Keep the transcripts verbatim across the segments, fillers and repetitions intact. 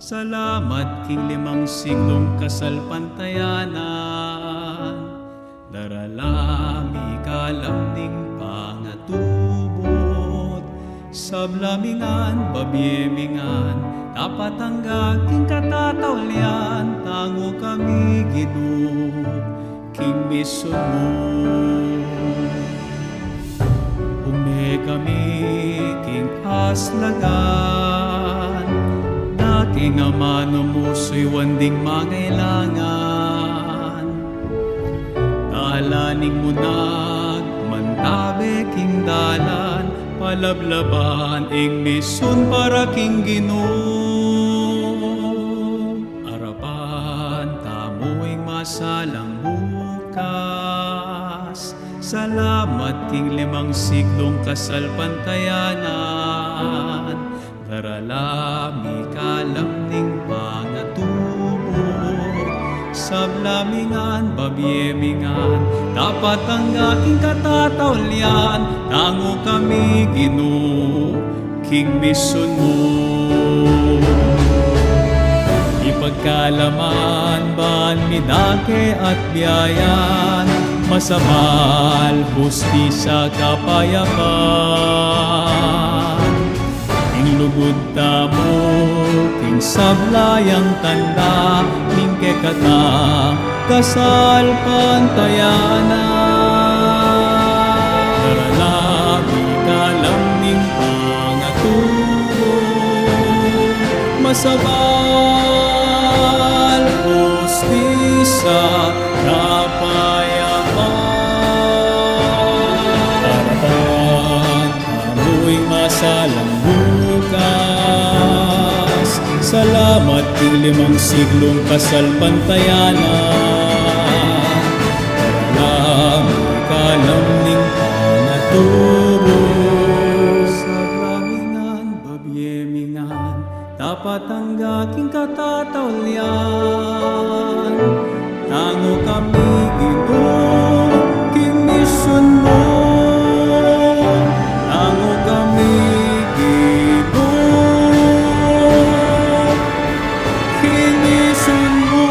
Salamat king limang siglung kasalpantayanan, darala mi kalam ning pangatubud, sabla mi ngan, babie mi ngan, dapat angga king katataulian, tangu kami Ginu, king misun mu. Ume kami king aslagan, na king amanu mu suyuan ding mangailangan. Dalaning munag mantabe king dalan, palablaban ing misun para king Ginu. Arapan tamu ing masalang bukas. Salamat king limang siglung kasalpantayanan, darala mi kalam ning pangatubud, sabla mi ngan, babie mi ngan, dapat angga king katataulian, tangu kami Ginu, king misun mu. Ipagkalaman ban mi dake at biayan, masabal, hustisya, kapayapan. Ing lugud tamu king sabla yang tanda, ning kekatang kasalpantayanan. Darala mi kalam ning pangatubud, masabal, hustisya, kapayapan. Arapan tamu ing masalang bukas. Salamat king limang siglung kasalpantayanan, darala mi kalam ning pangatubud, sabla mi ngan, babie mi ngan, dapat angga king katataulian, tangu kami Ginu, king misun mu. Tangu kami Ginu, king misun mu.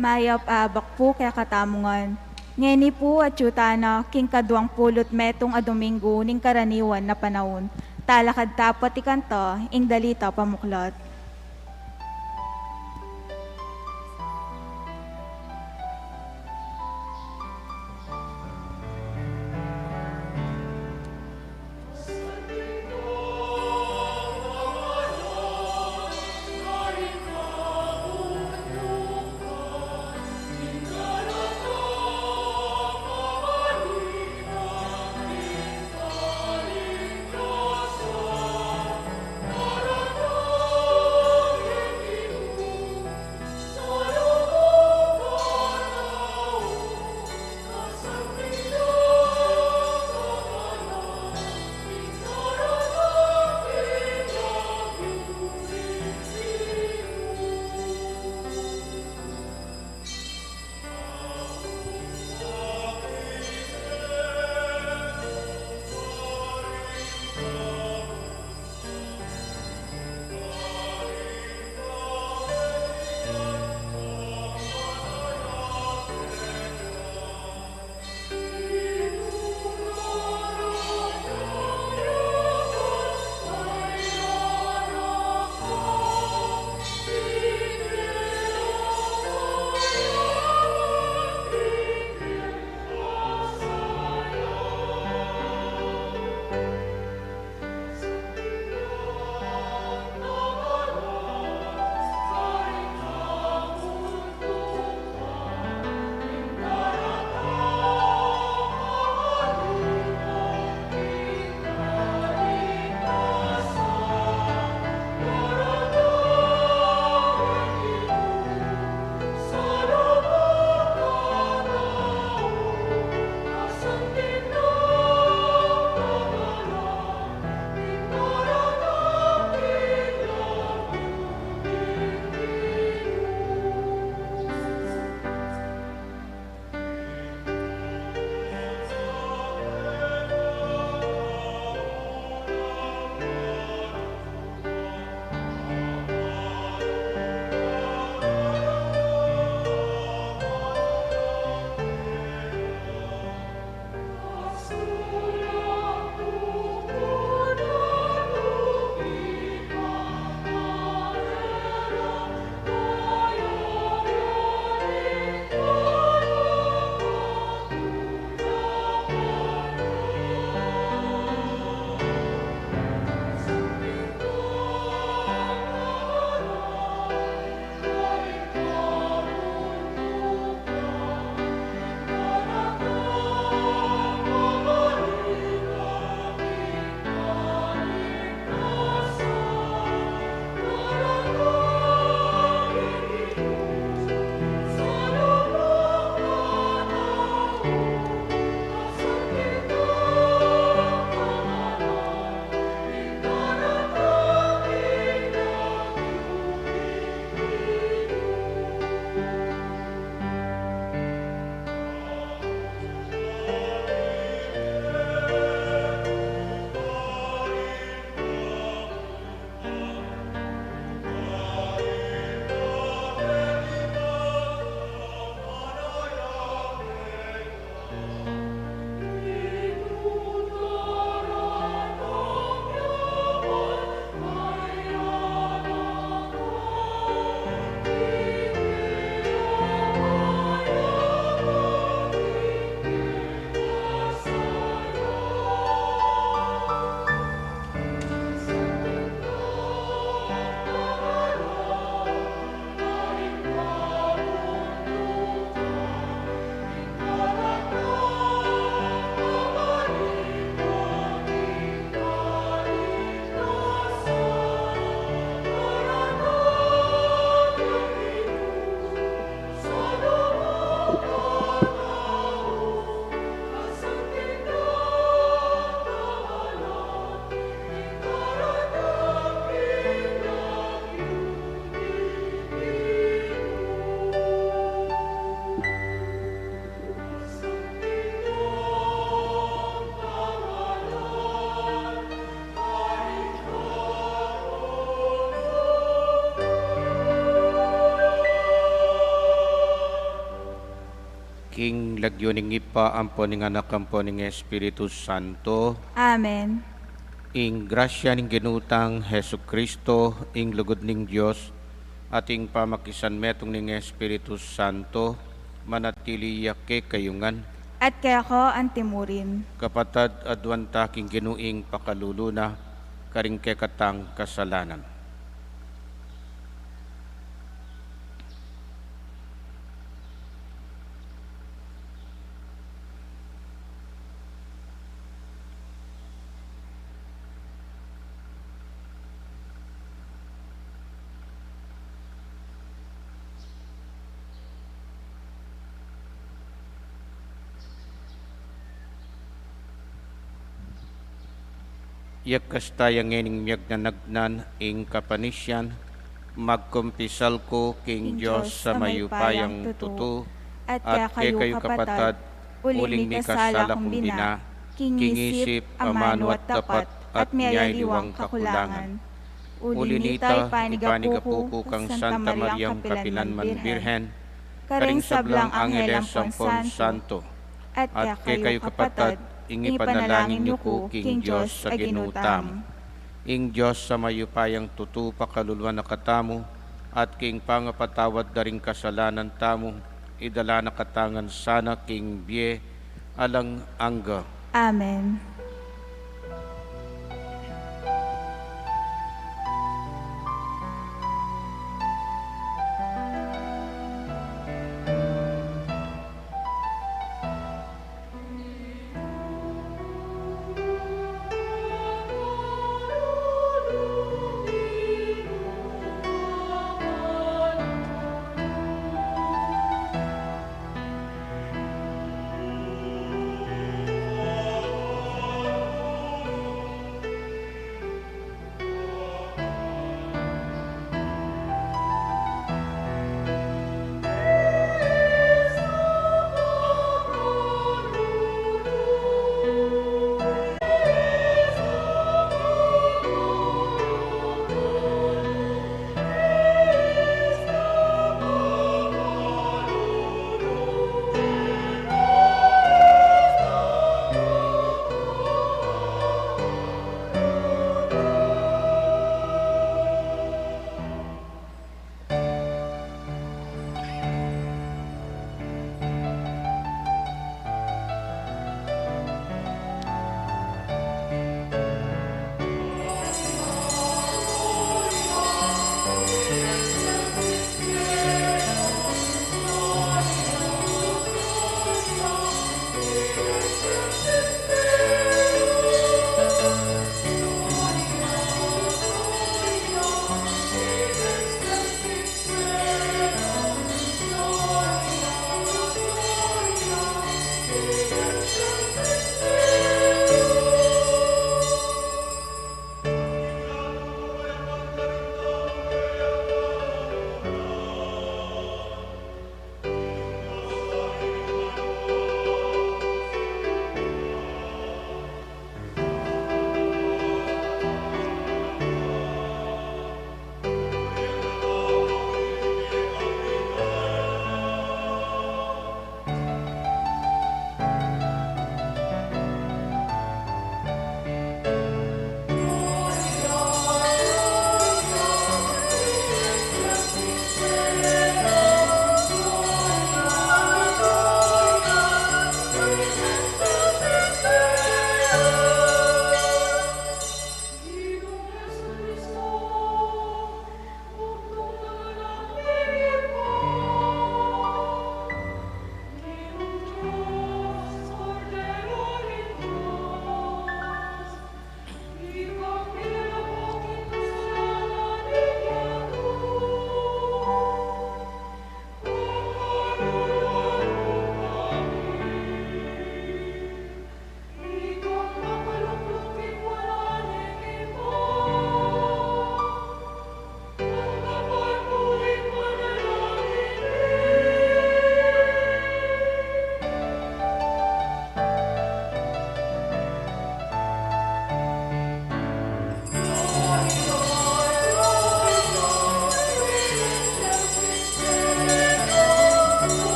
Mayap a abak pu kekatamu ngan. Ngeni pu atyu tana king kaduang pulu't metung a Dominggu ning karaniwan a panaun. Talakad ta pu at ikanta ing dali ta pamuklat. Lagyu ning Ibpa, ampo ning Anak, ampo ning Espiritu Santo. Amen. Ing grasya ning Ginu tang Jesucristo, ing lugud ning Dios, at ing pamakisanmetung ning Espiritu Santo, manatili ya kekayu ngan. At keka antimurin. Kapatad, aduan ta king Ginu ing pakalulu na, karing kekatang kasalanan. Iyakas taya ngening miyagnanagnan ing kapanisian, magkumpisal ku king Dios a mayupayang tutu, at kekayu kapatad, uling mikasala kung bina, king isip, amanu at dapat, at miyayaliwang kakulangan. Uli nita, ipanigapu ku kang Santa Mariang kapilan man Birhen, karing sablang angeles ampon santo, at kekayu kapatad, ing ipanalangin yu ku king Dios a Ginu tamu. Ing Dios a mayupayang tutu pakaluluan na katamu, at king pangapatawad da ring kasalanan tamu, idala na katamu ngan sana king bie alang angga. Amen.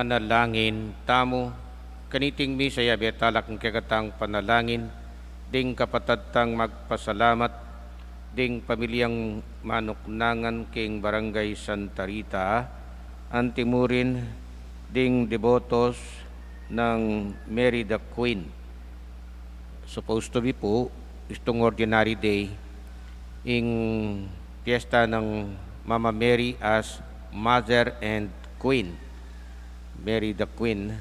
Panalangin tamu. Kaniting misa, yabe tala king kekatang panalangin ding kapatad tang magpasalamat, ding pamilyang manuknangan king Barangay Santa Rita, antimurin ding debotos nang Mary the Queen. Supposed to be pu, istung ordinary day, ing piyesta nang Mama Mary as Mother and Queen, Mary the Queen,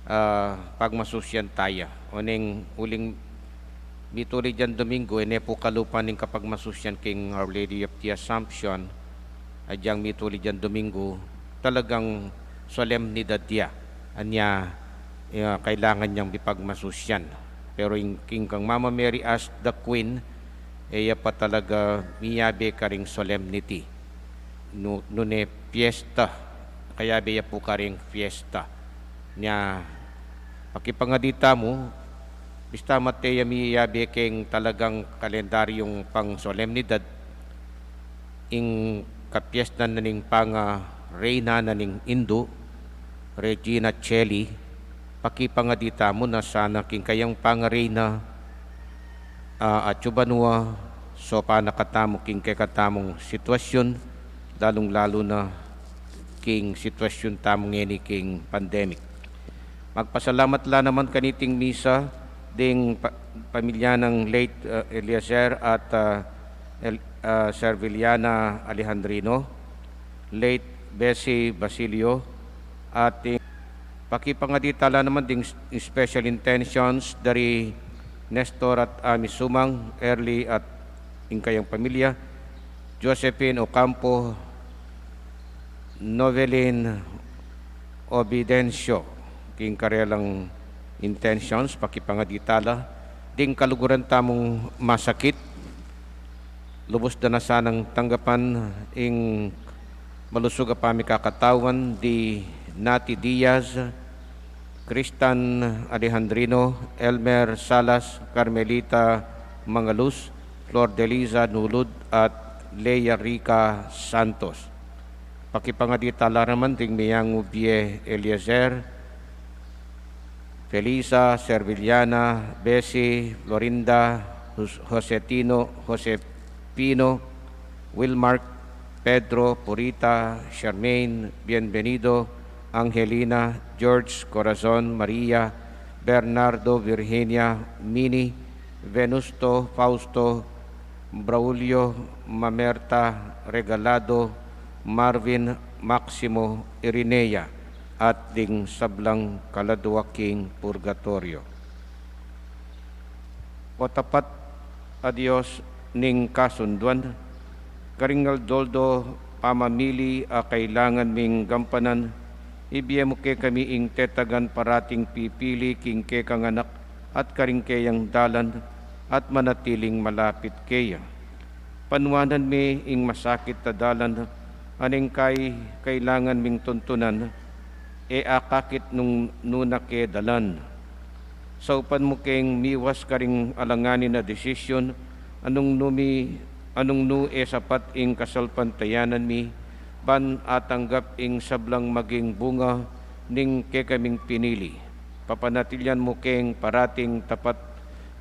ah, pagmasusyan taya. Oneng uling mitulid yang Domingo, e ne pu kalupa ning kapagmasusyan king Our Lady of the Assumption, agyang mitulid yang Domingo, talagang solemnidad ya. Anya, ya, kailangan yang mipagmasusyan. Pero ing king kang Mama Mary as the Queen, e ya pa talaga miyabe karing solemnity. Nu-, nune piyesta, kayabe ya pu karing piyesta. Nya, pakipangadi tamu, bista mate ya miyabe king talagang kalendaryung pang solemnidad, ing kapiyestan na ning pangareyna na ning Indu, Regina Coeli, pakipangadi tamu na sana king kayang pangareyna, ah, atyu banua, saupan na katamu king kekatamung sitwasyun, lalung-lalu na king sitwasyun tamu ngeni king pandemic. Magpasalamat la naman kaniting misa ding pa-, pamilya nang late, ah, Eliezer at, ah, El-, ah, Serviliana Alejandrino, late Bessie Basilio, at ing pakipangadi tala naman ding s-, special intentions dari Nestor at Ami Sumang, Early at ing kayang pamilya, Josephine Ocampo, Novelin Obidencio, king karelang intentions, pakipangadi tala ding kaluguran tamung masakit, lubus da na sanang tanggapan ing malusug a pamikakatawan di Nati Diaz, Kristan Alejandrino, Elmer Salas, Carmelita Mangalus, Flor Deliza Nulud, at Lea Rica Santos. Pakipangadi tala naman ding Miyangu Bie Eliezer, Felisa, Serviliana, Bessie, Florinda, Jos-, Josetino, Josepino, Wilmark, Pedro, Purita, Charmaine, Bienvenido, Angelina, George, Corazon, Maria, Bernardo, Virginia, Mini, Venusto, Fausto, Braulio, Mamerta, Regalado, Marvin, Maximo, Irinea, at ding sablang kaladua king purgatoryo. O tapat a Dios ning kasunduan, karing aldo-aldo pamamili a kailangan ming gampanan, ibie mu kekami ing tetagan parating pipili king kekang Anak at karing keyang dalan at manatiling malapit keya. Panuanan me ing masakit a dalan, a neng kai kailangan ming tuntunan, e akakit nung nu na ke dalan. Saupan mu keng miwas karing alanganin a desisyun, a nung nu mi, a nung nu e sapat ing kasalpantayanan mi, ban atanggap ing sablang maging bunga ning kekaming pinili. Papanatilian mu keng parating tapat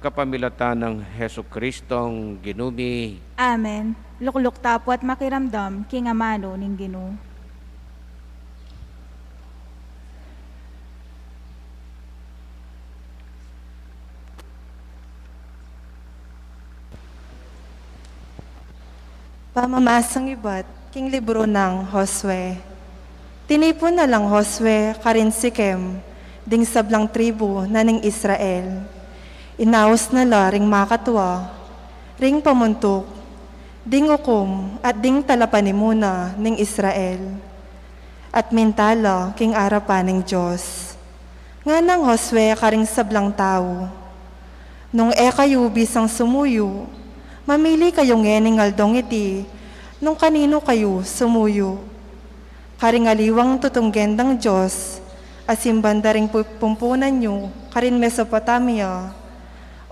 kapamilatan nang Jesucristong Ginu mi. Amen. Lukluk tamu at makiramdam king amanu ning Ginu. Pamamasang ibat king libru nang Josue. Tinipun na lang Josue karin Sichem ding sablang tribu na ning Israel. Inaus na la ring makatua, ring pamuntuk, ding ukum at ding talapanimuna ning Israel, at minta la king arapan ning Dios. Nganang Josue karing sablang tau, "Nung e kayu bisang sumuyu, mamili kayu ngening aldong iti nung kaninu kayu sumuyu. Karing aliwang tutunggen dang dios a simban da ring pu-, pumpunan yu karin Mesopotamia,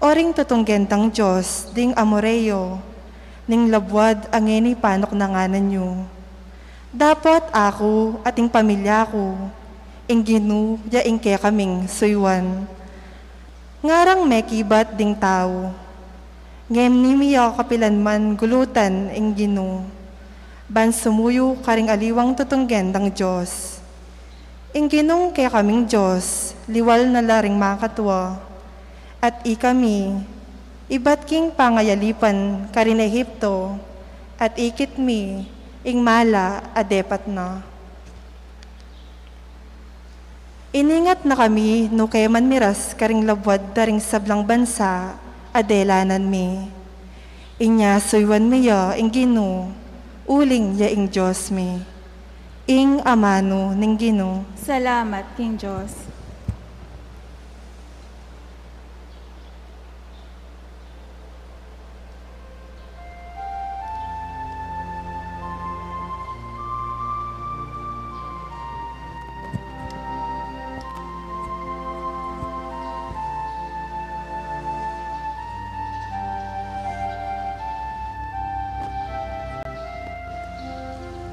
o ring tutunggen dang dios ding Amoreo, ning labuad a ngeni panuknangan yu. Dapot aku at ing pamilya ku, Ing Ginu ya ing kekaming suyuan. Ngarang mekibat ding tau. Ngemni mi ya kapilan man gulutan ing Ginu, ban sumuyu karing aliwang tutunggen dang Dios. Ing Ginung kekaming Dios, liwal na la ring makatua. At ikami, ibat king pangayalipan karin Egipto, at ikit mi ing mala a depat na. Iningat na kami nu ke man miras karing labuad da ring sablang bansa a delanan mi. Inya suyuan mi ya ing Ginu, uling ya ing Dios mi. Ing amanu ning Ginu. Salamat king Dios.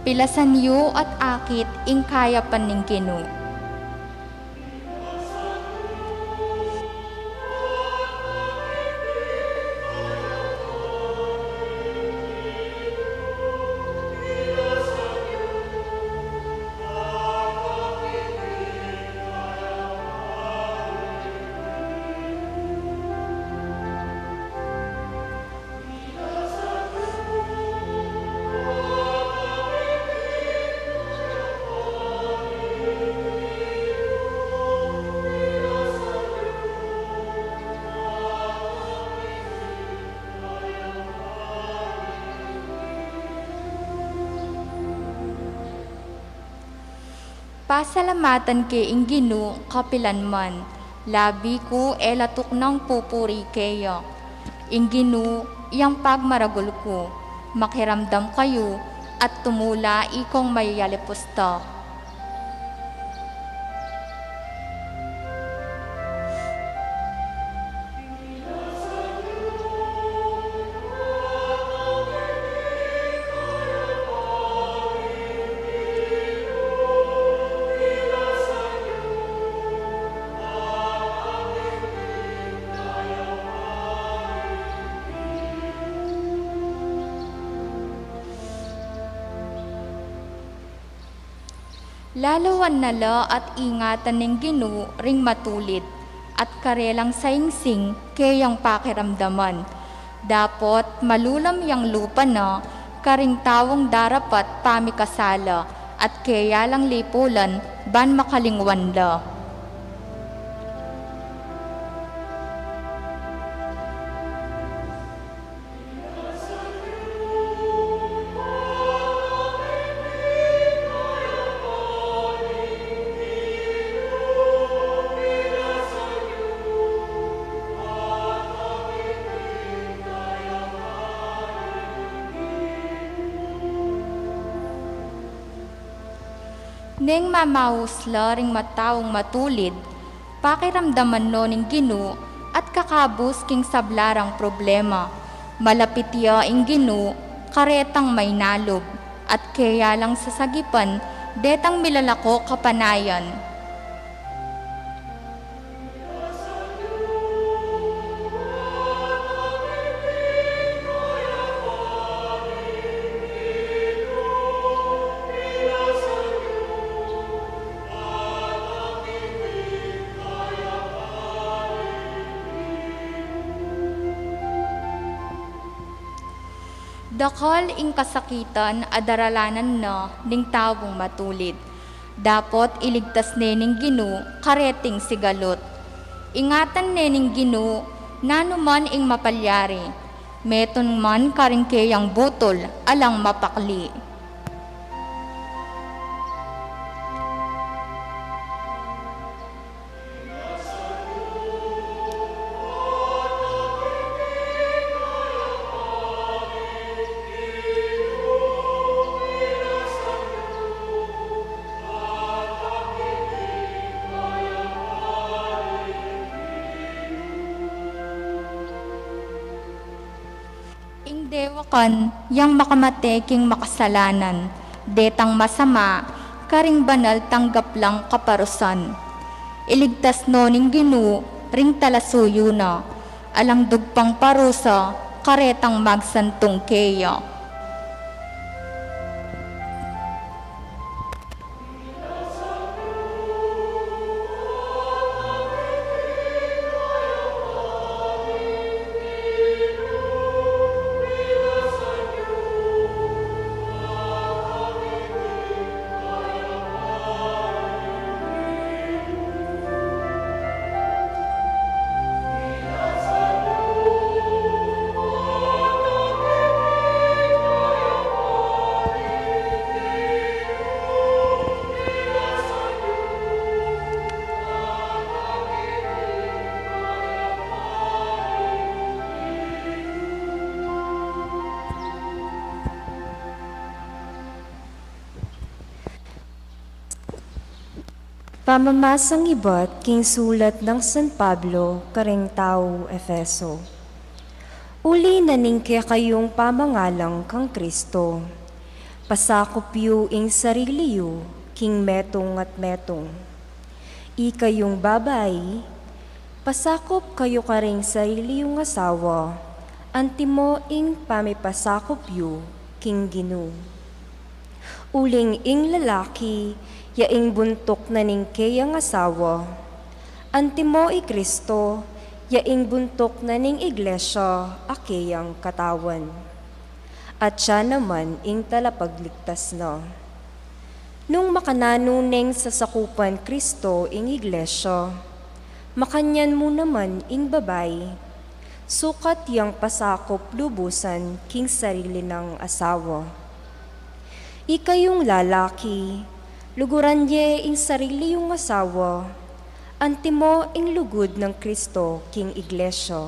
Pilasan yu at akit ing kayapan ning Ginu. Pasalamatan ke ing Ginu kapilan man, labi ku e la tuknang pupuri keya. Ing Ginu, yang pagmaragul ku, makiramdam kayu, at tumula ikong mayayalipusta. Lalawan na la at ingatan ning Ginu ring matulid, at karelang saingsing keyang pakiramdaman. Dapot malulam yang lupa na karing taung darapat pamikasala, at keya lang lipulan ban makalingwan la. Neng mamaus la ring mataung matulid, pakiramdaman no ning Ginu at kakabus king sabla rang problema. Malapit ya ing Ginu, karetang mainalub, at keya lang sasagipan detang milalako kapanayan. Dakal ing kasakitan a daralanan na ning taung matulid. Dapot iligtas ne ning Ginu kareting sigalut. Ingatan ne ning Ginu nanu man ing mapalyari. Metung man karing keyang butul, alang mapakli. Ing dewakan yang makamate king makasalanan, detang masama, karing banal tanggap lang kaparusan. Iligtas no ning Ginu ring talasuyu na, alang dugpang parusa karetang magsantung keya. Pamamasang ibat king sulat nang San Pablo karing taga Efeso. Uli na ning kekayung pamangalang kang Kristo, pasakup yu ing sarili yu king metung at metung. Ikayung babai, pasakup kayu karing sarili yung asawa, antimo ing pamipasakup yu king Ginu. Uling ing lalaki, ya ing buntuk na ning keyang asawa, antimo i Kristo, ya ing buntuk na ning iglesia, a keyang katawan. At siya naman ing talapagligtas na. Nung makananu neng sasakupan Kristo ing iglesia, makanyan mu naman ing babai, sukat yang pasakup lubusan king sarili nang asawa. Ikayung lalaki, luguran ye ing sarili yung asawa, antimo ing lugud nang Kristo king iglesia.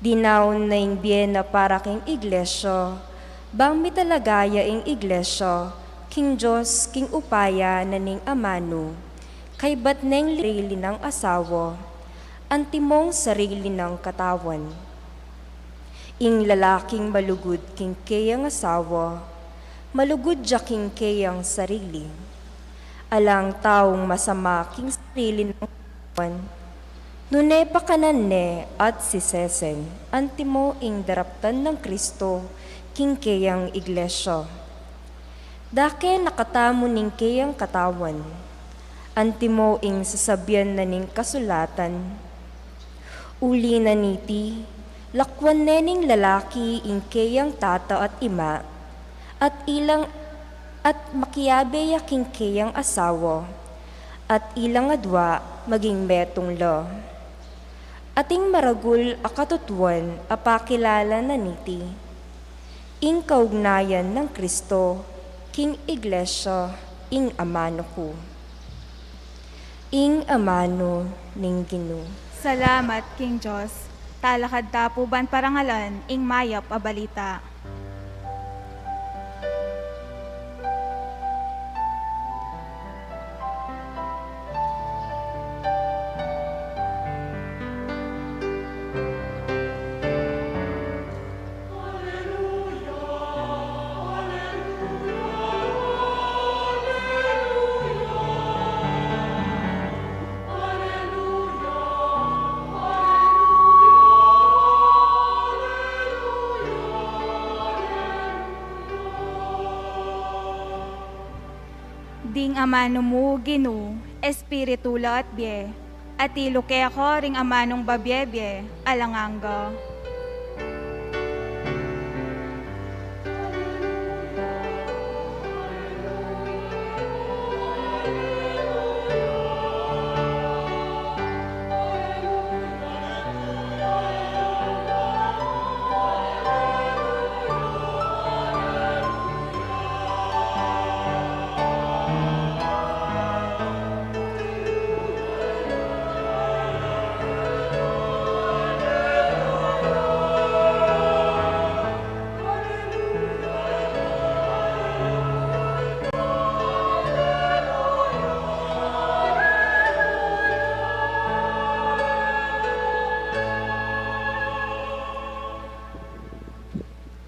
Dinaun na ing bie na para king iglesia, bang mitalaga ya ing iglesia king Dios king upaya na ning amanu, kaybat neng sarili nang asawa, antimong sarili nang katawan. Ing lalaking malugud king keyang asawa, malugud ya king keyang sarili. Alang taung masama king sarili nang katawan, nune pakanan ne at sisesen, antimo ing daraptan nang Kristo king keyang iglesia. Dake na katamu ning keyang katawan, antimo ing sasabian na ning kasulatan. Uli na niti, lakwan ne ning lalaki ing keyang tata at ima, at ilang, at makiabe ya king keyang asawa, at ilang adua maging metung la. Ating maragul a katutuan a pakilala na niti, ing kaugnayan nang Kristo king iglesia, ing amanu ku. Ing amanu ning Ginu. Salamat king Dios. Talakad ta pu ban parangalan ing mayap a balita. Ding amanu mu, Ginu, espiritu la at bie, atilu keka ring amanung babie-bie alang angga.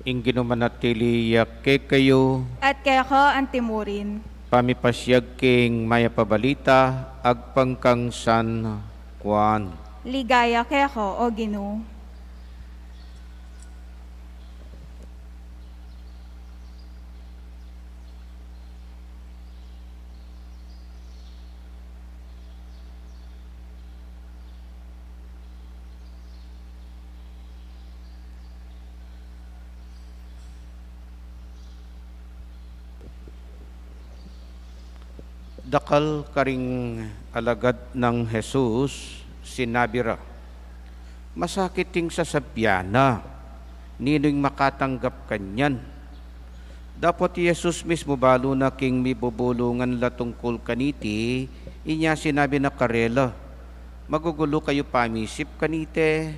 Ing Ginu manatili ya kekayu. At keka antimurin. Pamipasiag king mayap a balita agpang kang San Juan. Ligaya keka, O Ginu. Dakal karing alagad nang Jesus, sinabi ra, "Masakit ing sasabian na, ninu ing makatanggap kanyan?" Dapot i Jesus mismu balu na king mibubulungan la tungkul kaniti, inya sinabi na karela, "Magugulu kayu pamisip kaniti?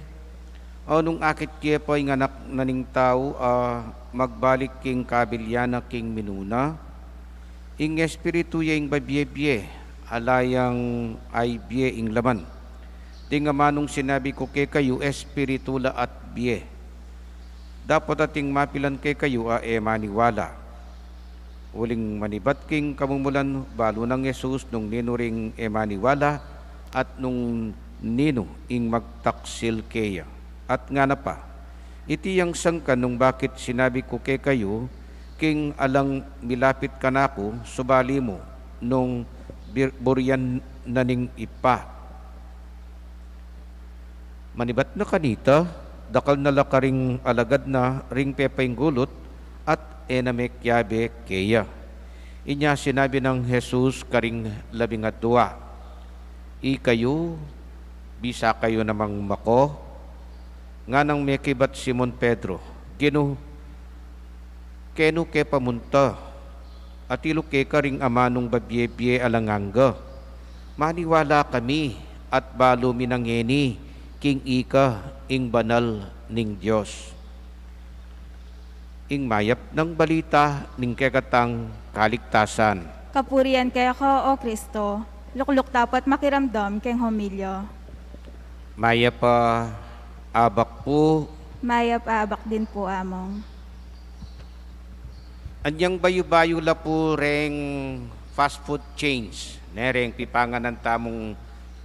O nung akit ye pa ing Anak na ning Tau a magbalik king kabilian na king minuna? Ing espiritu ya ing babie-bie, ala yang ay bie ing laman. Ding amanung sinabi ku kekayu, espiritu la at bie. Dapot ating mapilan kekayu a e maniwala." Uling manibat king kamumulan, balu nang Jesus nung ninu ring e maniwala at nung ninu ing magtaksil keya. At ngana pa, "Iti yang sangkan nung bakit sinabi ku kekayu, king alang milapit kanaku, subali mu nung bir-, burian na ning Ibpa." Manibat na kanita, dakal na la karing alagad na ring pepainggulut at e na mekiabe keya. Inya sinabi nang Jesus karing labing adua, "Ikayu, bisa kayu namang mako?" Nganang mekibat Simon Pedro, "Ginu, kenu ke pamunta? Atilu ke karing amanung babie-bie alang angga. Maniwala kami at balu mi na ngeni king ika ing banal ning Dios." Ing mayap nang balita ning kekatang kaligtasan. Kapurian keka, O Kristo. Lukluk dapot makiramdam king homilya. Mayap a abak pu. Mayap a abak din pu, Among. Anyang bayu-bayu la pu reng fast food chains, ne, reng pipanganan tamung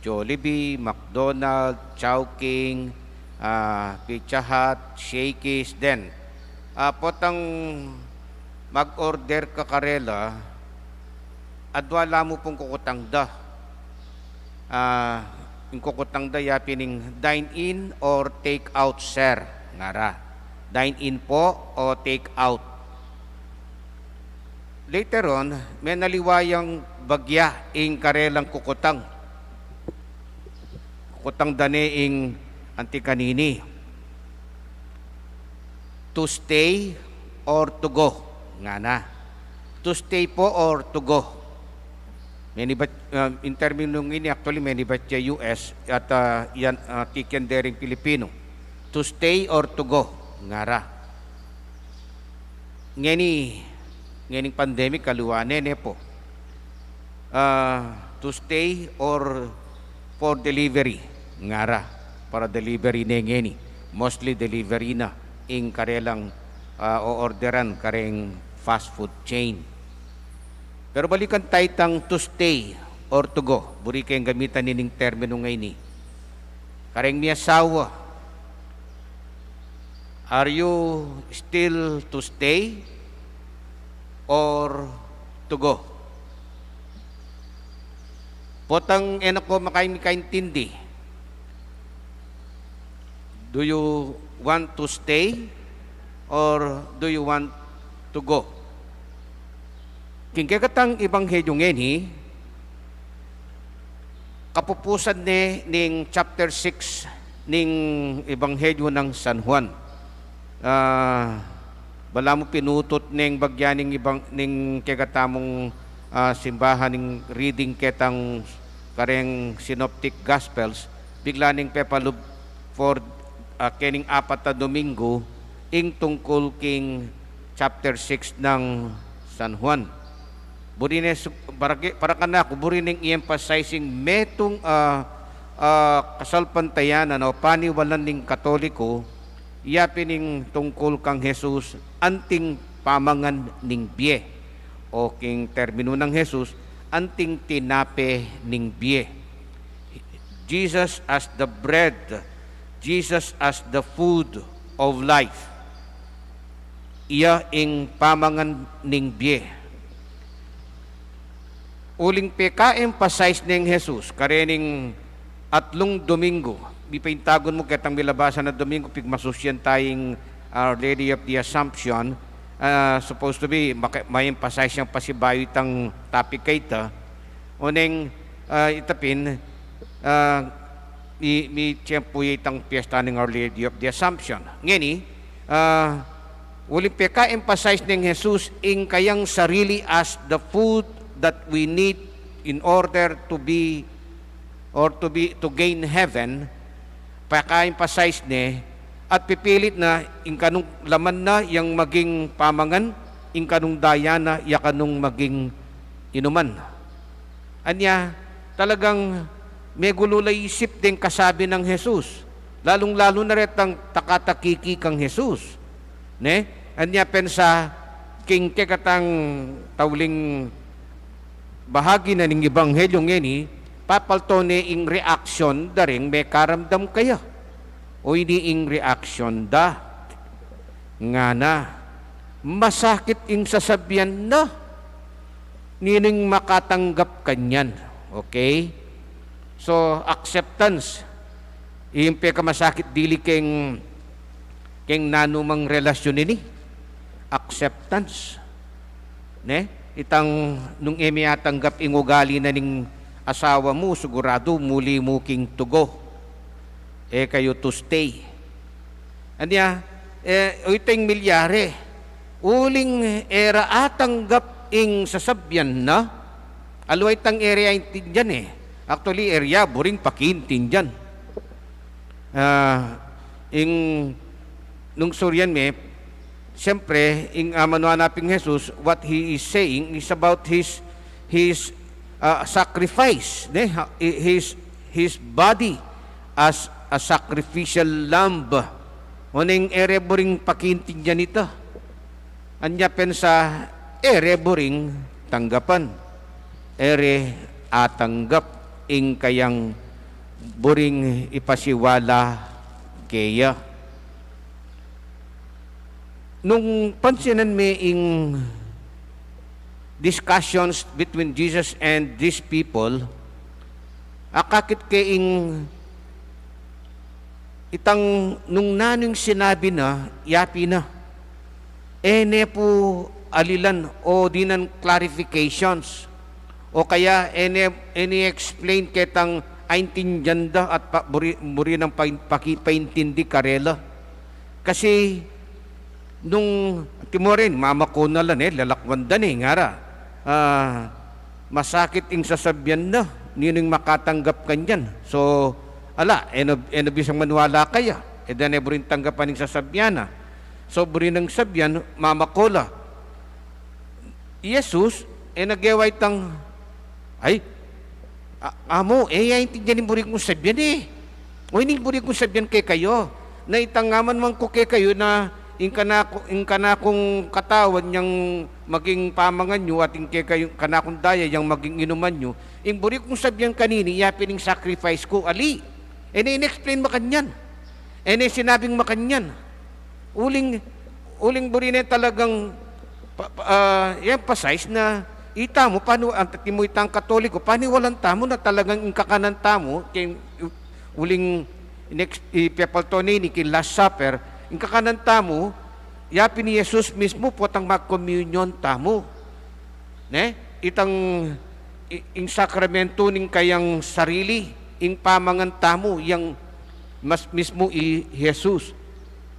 Jollibee, McDonald, Chowking, ah, Pizza Hut, Shakey's, den. Ah, potang mag-order ka karela, adua la mu pung kukutang da. Ah, ing kukutang da ya pin ing dine in or take out, sir, ngara. Dine in po o take out. Later on, menaliwa yang bagya ing karelang kukutang. Kukutang da ne ing anti kanini. To stay or to go? Ngana. To stay po or to go? Menibat, uh, ing terminong ini, actually, menibat ya U S at, uh, yan, uh, tiken dering Pilipino. To stay or to go? Ngara. Ngeni, ngening pandemic, aliwa ne, ne po. Ah, to stay or for delivery? Ngara, para delivery ne ngeni. Mostly delivery na ing karelang, ah, o-orderan kareng fast food chain. Pero balikan taya itang to stay or to go. Buri keng gamitan ining termino ngeni. Kareng miasawa, are you still to stay or to go? Potang e na ko makai mikaintindi. Do you want to stay or do you want to go? King kekatang ebanghelyo ngeni, kapupusan ne ning chapter six ning Ebanghelyo nang San Juan. Ah, balamu pinutut neng bagya ning ibang, ning kekatamung, ah, simbahan ning reading ketang kareng synoptic gospels, bigla neng pepalub for, ah, kening apat a Domingo, ing tungkul king chapter six nang San Juan. Buri ne su-, para ke-, para kanaku, buri neng i-emphasize ing metung, ah, ah, kasalpantayanan o paniwalan ning Katoliko, yapin ing tungkul kang Jesus, anting pamangan ning bie. o king terminu nang Jesus, anting tinape ning bie. Jesus as the bread, Jesus as the food of life. Iya ing pamangan ning bie. Uling peka-emphasize neng Jesus karening atlung Domingo. Mipaintagun mu ketang milabasan a Domingo, pigmasusyan tayang Our Lady of the Assumption. Ah, supposed to be, maka-, ma-emphasize yang pasibayu itang topic a ita. Oneng, ah, ita pin, ah, mi, mitiempo ya itang piyesta ning Our Lady of the Assumption. Ngeni, ah, uling peka-emphasize neng Jesus ing kayang sarili as the food that we need in order to be or to be, to gain heaven, peka-emphasize ne, at pipilit na ing kanung laman na yang maging pamangan, ing kanung daya na ya kanung maging inuman. Anya, talagang megulu la isip deng kasabi nang Jesus, lalung-lalu na retang takatakiki kang Jesus. Ne? Anya pensa, king kekatang tauling bahagi na ning Ebanghelyo ngeni, papalto ne ing reaksyon da ring mekaramdam kaya. O ini ing reaksyon da. Ngana, masakit ing sasabian na. Nining makatanggap kanyan. Okay? So, acceptance. Ing pekamasakit dili keng, keng nanumang relasyon ini. Acceptance. Ne? Itang nung e me atanggap ing ugali na ning asawa mu, siguradu muli mu king tugo. E kayu to stay. Anya, e, o ita ing milyari. Uling e ra atanggap ing sasabian na, aliwa itang e ra aintindian e. Actually, e ra ya buring pakiintindian. Ah, ing nung suryan me, siyempre, ing, ah, manuan na pin Jesus, what he is saying is about his, his, ah, sacrifice, ne? Ha-, his, his body as a sacrificial lamb. Oneng e re buring pakiintindian ita. Anya pensa, e re buring tanggapan. E re atanggap ing kayang buring ipasiwala keya. Nung pansinan me ing discussions between Jesus and these people, akakit ke ing itang nung nanu ing sinabi na, yapin na. E ne pu alilan o dinan clarifications. O kaya e ne, e ne explain ketang aintindian da at pa-, buri, buri nang pa-, paki-, paintindi karela. Kasi nung timorin, mamako na la ne, lalakwan da ne, ngara. Ah, masakit ing sasabian na, nining makatanggap kanyan. So, ala, e na, e na bisang maniwala kaya. E da ne buring tanggapan ing sasabian na. So, buri nang sabian, mamako la. I Jesus, e na gewa itang, ay, a-, amu, e ya aintindian ing buri kung sabian e. O ining buri kung sabian kekayu, na itang ngaman man ku kekayu na ing kanaku, ing kanakung katawan yang maging pamangan yu at ing kekayu, kanakung daya yang maging inuman yu. Ing buri kung sabian kanini, yapin ing sacrifice ku, ali. E ne in-explain makanyan. E ne sinabing makanyan. Uling, uling buri ne talagang pa, pa, ah, i-emphasize na ita mu, pani-, ang tatimu itang Katoliko, paniwalan tamu na talagang ing kakanan tamu, keng uling next, ipepalto ne ini king Last Supper, ing kakanan tamu, yapin ni Jesus mismu potang mag-communion tamu. Ne? Itang i-, ing sakramento ning kayang sarili, ing pamangan tamu, yang mas mismu i Jesus.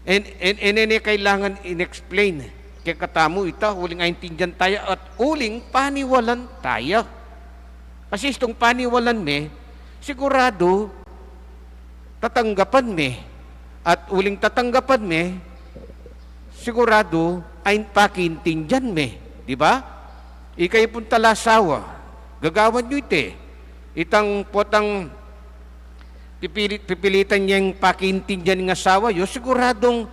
En, en, en, e ne kailangan in-explain kekatamu ita, uling aintindian taya at uling paniwalan taya. Kasi istung paniwalan me, siguradu tatanggapan me. At uling tatanggapan me, siguradu ain pakiintindian me, di ba? Ikayu pung talasawa, gagawan yu iti. Itang potang pipilit, pipilitan yang pakiintindian ing asawa yu, siguradung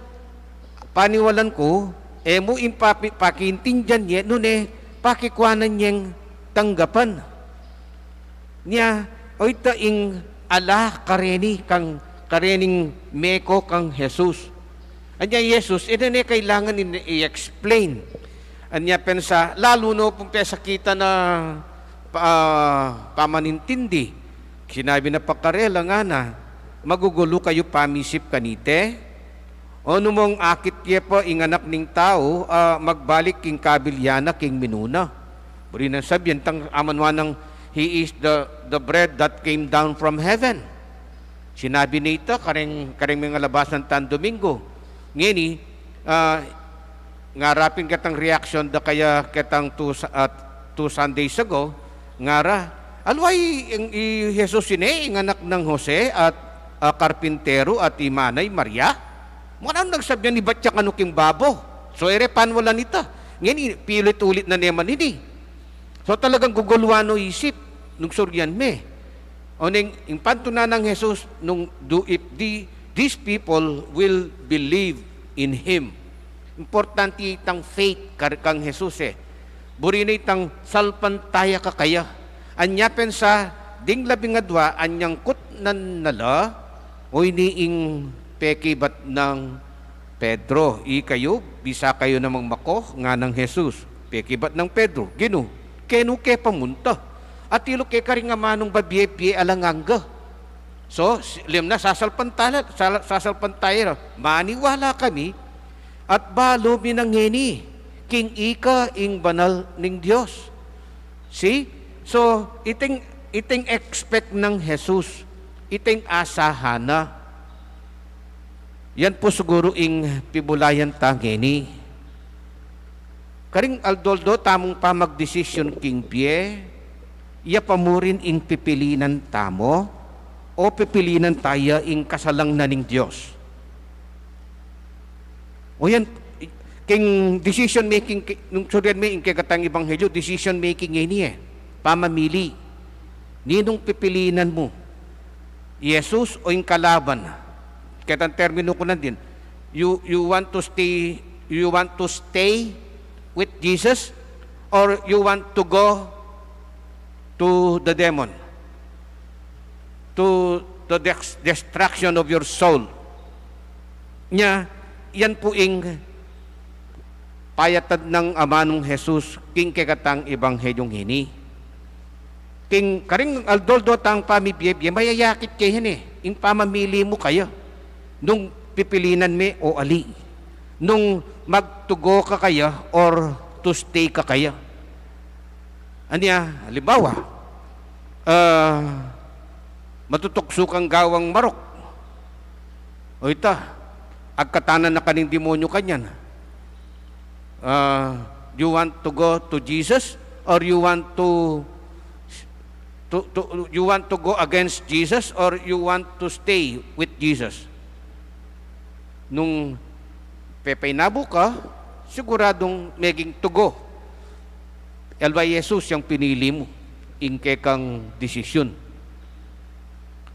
paniwalan ku, e mu ing papi-, pakiintindian ye, nune, pakikuanan yeng tanggapan. Nya, o ita ing ala kareni kang, karening meko kang Jesus. Anya Jesus, e na ne kailangan i-explain. Anya pensa, lalu no pung pesakita na pa, pamanintindi. Sinabi na pa karela ngana, magugulu kayu pamisip kanite? O numong akit ye pa ing Anak ning Tau, a magbalik king kabilya na king minuna? Buri nang sabian tang amanwa nang, "He is the, the bread that came down from heaven." Sinabi na ita kareng, kareng mengalabasan tang Domingo. Ngeni, a, ngara pin ketang reaction da kaya ketang two, sa- at two Sundays ago, ngara, alwa i, i Jesus ini, ing anak nang Jose at, a, karpintero at i mana i Maria? Mukang nagsabian, ibat ya kanu king babo. So, e re panwalan ita. Ngeni, piulit-ulit na ne man ini. So, talagang guguluan o isip nung surian me. O neng, ing pantunan nang Jesus, nung do, if the, these people will believe in Him. Importante itang faith kar-, kang Jesus e. Buri na itang salpantaya ka kaya. Anya pensa, ding labing adwa, anyang kutnan na la, o ini ing pekibat nang Pedro, ikayu, bisa kayu namang mako, nganang Jesus. Pekibat nang Pedro, Ginu, kenu ke pamunta? Atilu ke karing amanung babie-bie alang angga. So, si-, lim na sasalpantala-, sal-, sasalpantaya ra. Maniwala kami, at balu mi na ngeni, king ika ing banal ning Dios. See? So, iting, iting expect nang Jesus, iting asahan na. Yan pu siguru ing pibulayan ta ngeni. Karing aldo-aldo tamung pamagdesisyon king bie, ya pa mu rin ing pipilinan tamu, o pipilinan taya ing kasalang na ning Dios? O yan, king decision making, ki-, nung surian me ing kekatang ebanghelyo, decision making ini e. Pamamili. Ninung pipilinan mu? Jesus o ing kalaban? Ketang termino ku nandin, you, you want to stay, you want to stay with Jesus, or you want to go to the demon, to the dex-, destruction of your soul? Nya, yan pu ing payatad nang amanung Jesus king kekatang ebanghelyung ini. King karing aldo-aldo tang pamibie-bie, mayayakit ke yan e. Ing pamamili mu kaya, nung pipilinan me o ali, nung mag-to-go ka kaya or to-stay ka kaya. Anya, halimbawa, ah, matutuksu kang gawang marok. O ita, agkatan na na kaning demonyo kanyan. Ah, you want to go to Jesus, or you want to, to, to, you want to go against Jesus, or you want to stay with Jesus? Nung pepainabu ka, siguradung meging to go. Alwa i Jesus yang pinili mu ing kekang desisyun.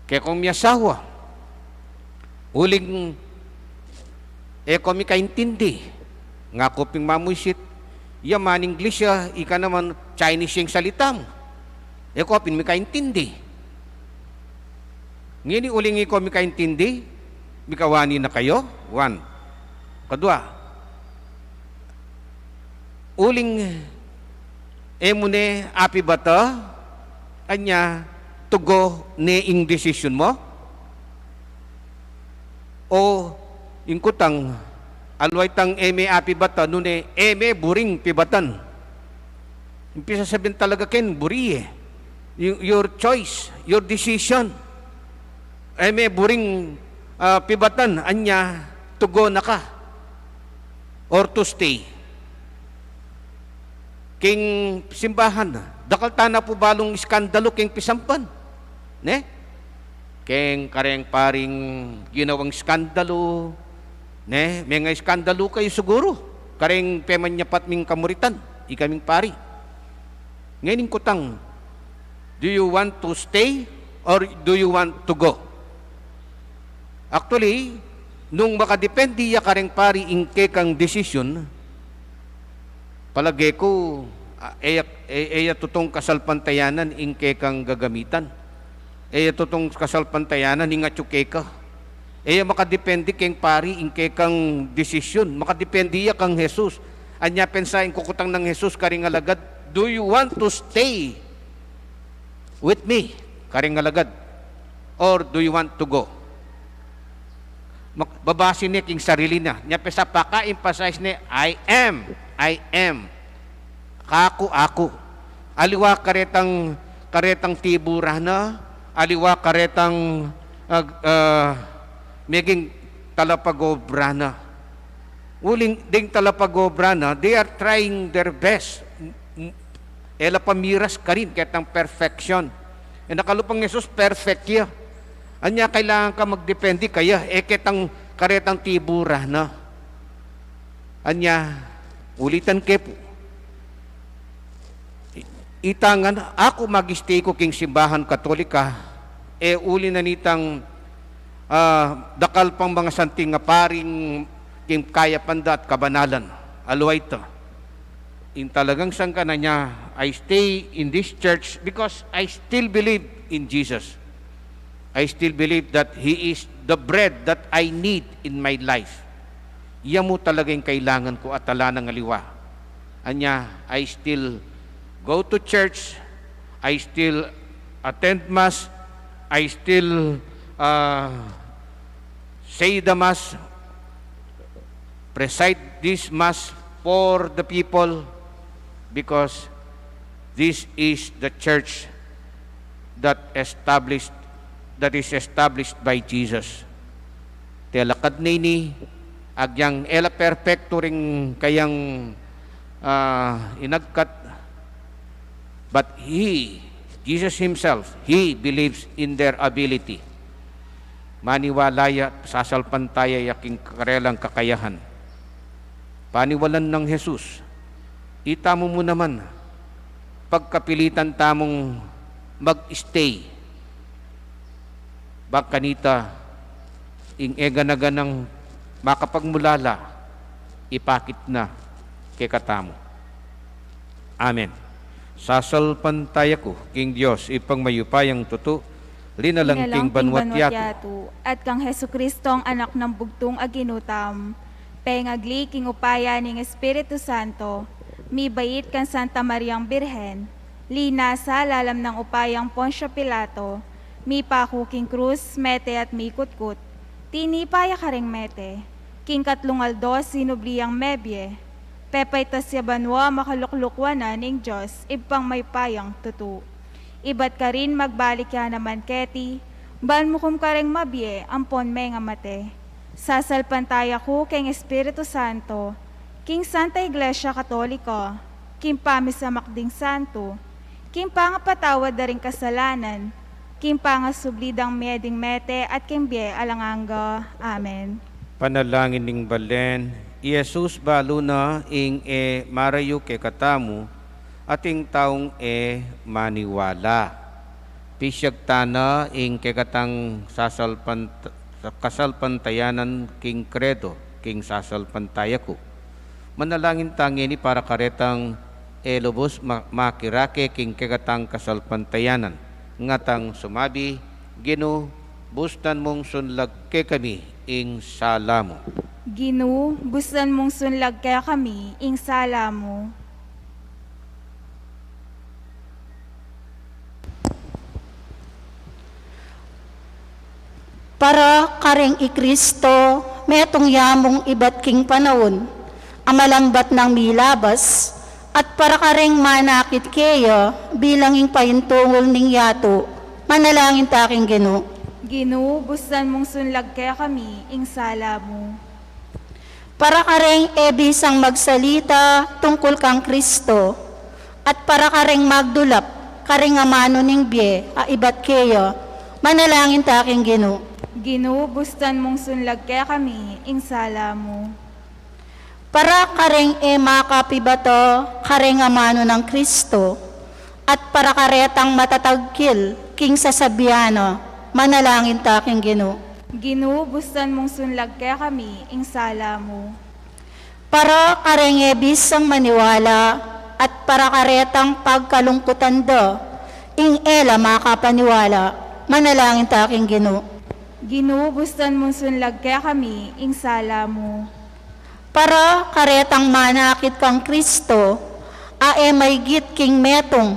Kekong miasawa, uling e ko mikaintindi, ngaku pin mamuisit, ya man English ya, ika naman Chinese yang salita mu. E ko pin mikaintindi. Ngeni uling e ko mikaintindi, mikawani na kayo, one. Kadua, uling e mu ne apibata, anya, to go ne ing desisyun mu? O ing kutang, alwa itang e me apibata, nune e me buring pibatan. Ing pisasabian talaga ken buri e. Y-, your choice, your decision. E me buring, ah, pibatan, anya, to go na ka or to stay. King simbahan, dakal tana pu balung iskandalu king pisampan, ne? Keng kareng paring ginawang iskandalu, ne? Menga iskandalu kayu siguru kareng pemanyapat ming kamuritan, ikaming pari. Ngeni ing kutang, do you want to stay or do you want to go? Actually, nung makadepende ya kareng pari ing kekang desisyun, palage ku, A, e ya, e, e ya tutung kasalpantayanan ing kekang gagamitan. E ya tutung kasalpantayanan ing atyu keka. E ya makadepende keng pari ing kekang desisyun. Makadepende ya kang Jesus. Anya pensa ing kukutang nang Jesus karing alagad, "Do you want to stay with me?" Karing alagad. "Or do you want to go?" Mak-, babasi ne king sarili na. Nya pensa paka-emphasize ne, "I am, I am. Kaku, aku." Aliwa karetang, karetang tibu ra na, aliwa karetang, ah, ah, meging talapag-obra na. Uling ding talapag-obra na, they are trying their best. M-, m-, e la pamiras karin ketang perfection. E na kalupang Jesus, perfect ya. Anya kailangan ka magdepende kaya, e ketang karetang tibu ra na. Anya, ulitan ke pu. I-, ita ngan, aku mag-stay ku king simbahan Katolika, e uli na nitang, ah, dakal pang mga santing a paring king kayapan da at kabanalan. Aliwa ita. Ing talagang sangkan na nya, I stay in this church because I still believe in Jesus. I still believe that He is the bread that I need in my life. Iya mu talaga ing kailangan ku at ala nang aliwa. Anya, I still go to church, I still attend Mass, I still, uh, say the Mass, preside this Mass for the people, because this is the church that established, that is established by Jesus. Telakad na ini, agyang e la perpektu ring kayang, ah, inagkat, but he, Jesus himself, he believes in their ability. Maniwala ya, sasalpantaya ya king karelang kakayahan. Paniwalan nang Jesus, ita mu mu naman, pagkapilitan tamung mag-stay. Bang kanita, ing e gana-ganang makapagmulala, ipakit na kekatamu. Amen. Sasalpantaya ku king Dios, Ibpang mayupayang tutu, linalang king banwa't yatu, at kang Jesucristo, ang Anak nang bugtung a Ginu tam, pengagli king upaya ning Espiritu Santo, mibait kang Santa Mariang Birhen, linasa lalam nang upayang Poncio Pilato, mipaku king krus, mete at mikutkut, tinipa ya karing mete, king katlung aldo sinubli yang mebie, pepaitas ya banua, makaluklukwan na ning Dios, Ibpang mayupayang tutu. Ibat karin magbalik ya naman keti, ban mukum karing mabie ampon mengamate. Sasalpantaya ku keng Espiritu Santo, king Santa Iglesia Katolika, king pamisamak ding santo, king pangapatawad da ring kasalanan, king pangasubli dang mie ding mete, at king bie alang angga. Amen. Panalangin ning balen. I Jesus balu na ing e marayu kekatamu, at ing taung e maniwala. Pisyag ta na ing kekatang sasalpant-, kasalpantayanan king kredo, king sasalpantaya ku. Manalangin ta ngeni para karetang e lubus ma-, makirake king kekatang kasalpantayanan. Ngatang sumabi, Ginu, bustan mung sunlag kekami ing sala mu. Ginu, bustan mung sunlag kekami ing sala mu. Para kareng i Kristo, metung ya mung ibat king panaun a malambat nang milabas, at para kareng manakit keya bilang ing paintungul ning yatu, manalangin ta king Ginu. Ginu, bustan mung sunlag kekami ing sala mu. Para kareng e bisang magsalita tungkul kang Kristo, at para kareng magdulap karing amanu ning bie a ibat keya, manalangin ta king Ginu. Ginu, bustan mung sunlag kekami ing sala mu. Para kareng e makapibata kareng amanu nang Kristo, at para karetang matatagkil king sasabian na, manalangin ta king Ginu. Ginu, bustan mung sunlag kekami ing sala mu. Para kareng e bisang maniwala at para karetang pagkalungkutan da ing e la makapaniwala. Manalangin ta king Ginu. Ginu, bustan mung sunlag kekami ing sala mu. Para karetang manakit kang Kristo, a e maygit king metung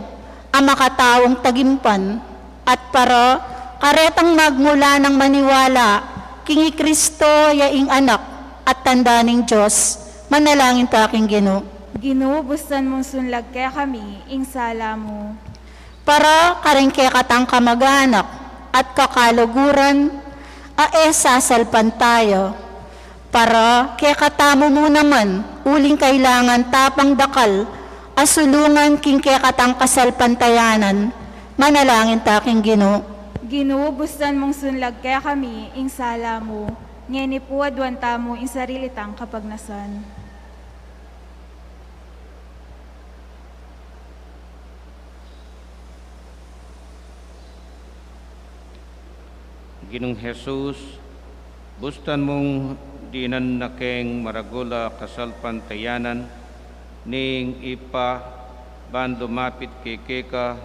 a makataung tagimpan, at para karetang magmula nang maniwala king i Kristo ya ing Anak at Tanda ning Dios. Manalangin ta king Ginu. Ginu, bustan mung sunlag kekami ing sala mu. Para karing kekatang kamag-anak at kakaluguran a e sasalpantaya. Para kekatamu mu naman, uling kailangan ta pang dakal a sulungan king kekatang kasalpantayanan. Manalangin ta king Ginu. Ginu, bustan mung sunlag kekami ing sala mu, ngeni pu aduan tamu ing sarili tang kapagnasan. Ginung Jesus, bustan mung dinan na keng maragul a kasalpantayanan ning Ibpa ban lumapit kekeka,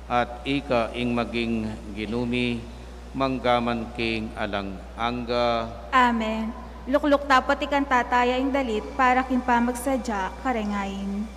at ika ing maging Ginu mi manggaman king alang angga. Amen. Lukluk ta pati kang tataya ing dalit para king pamagsadya kareng ain.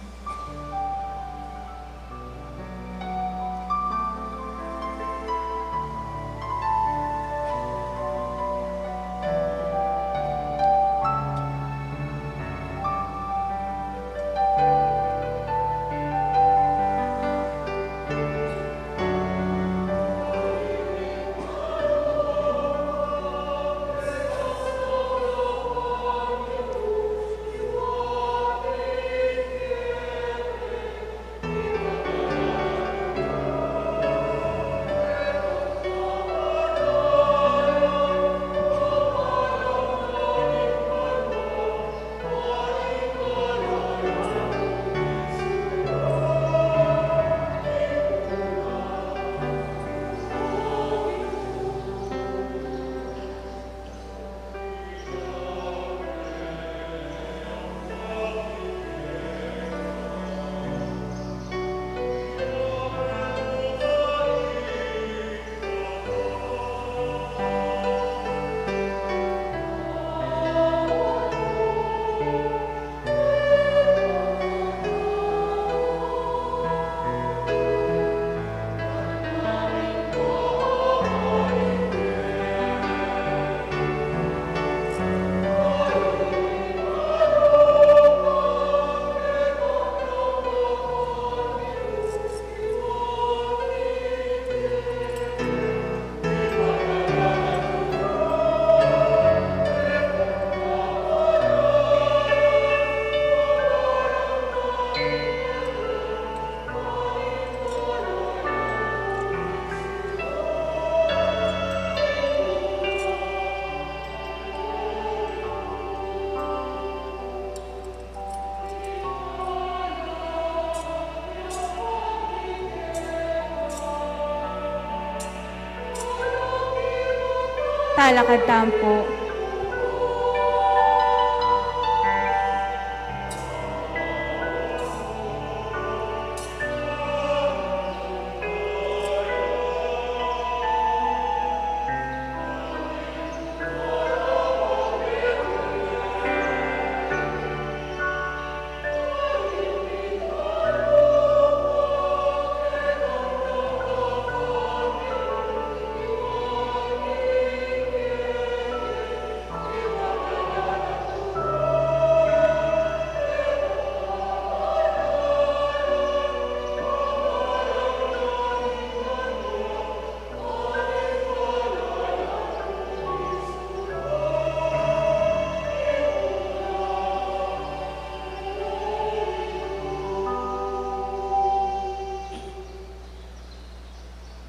Talakad tamu pu.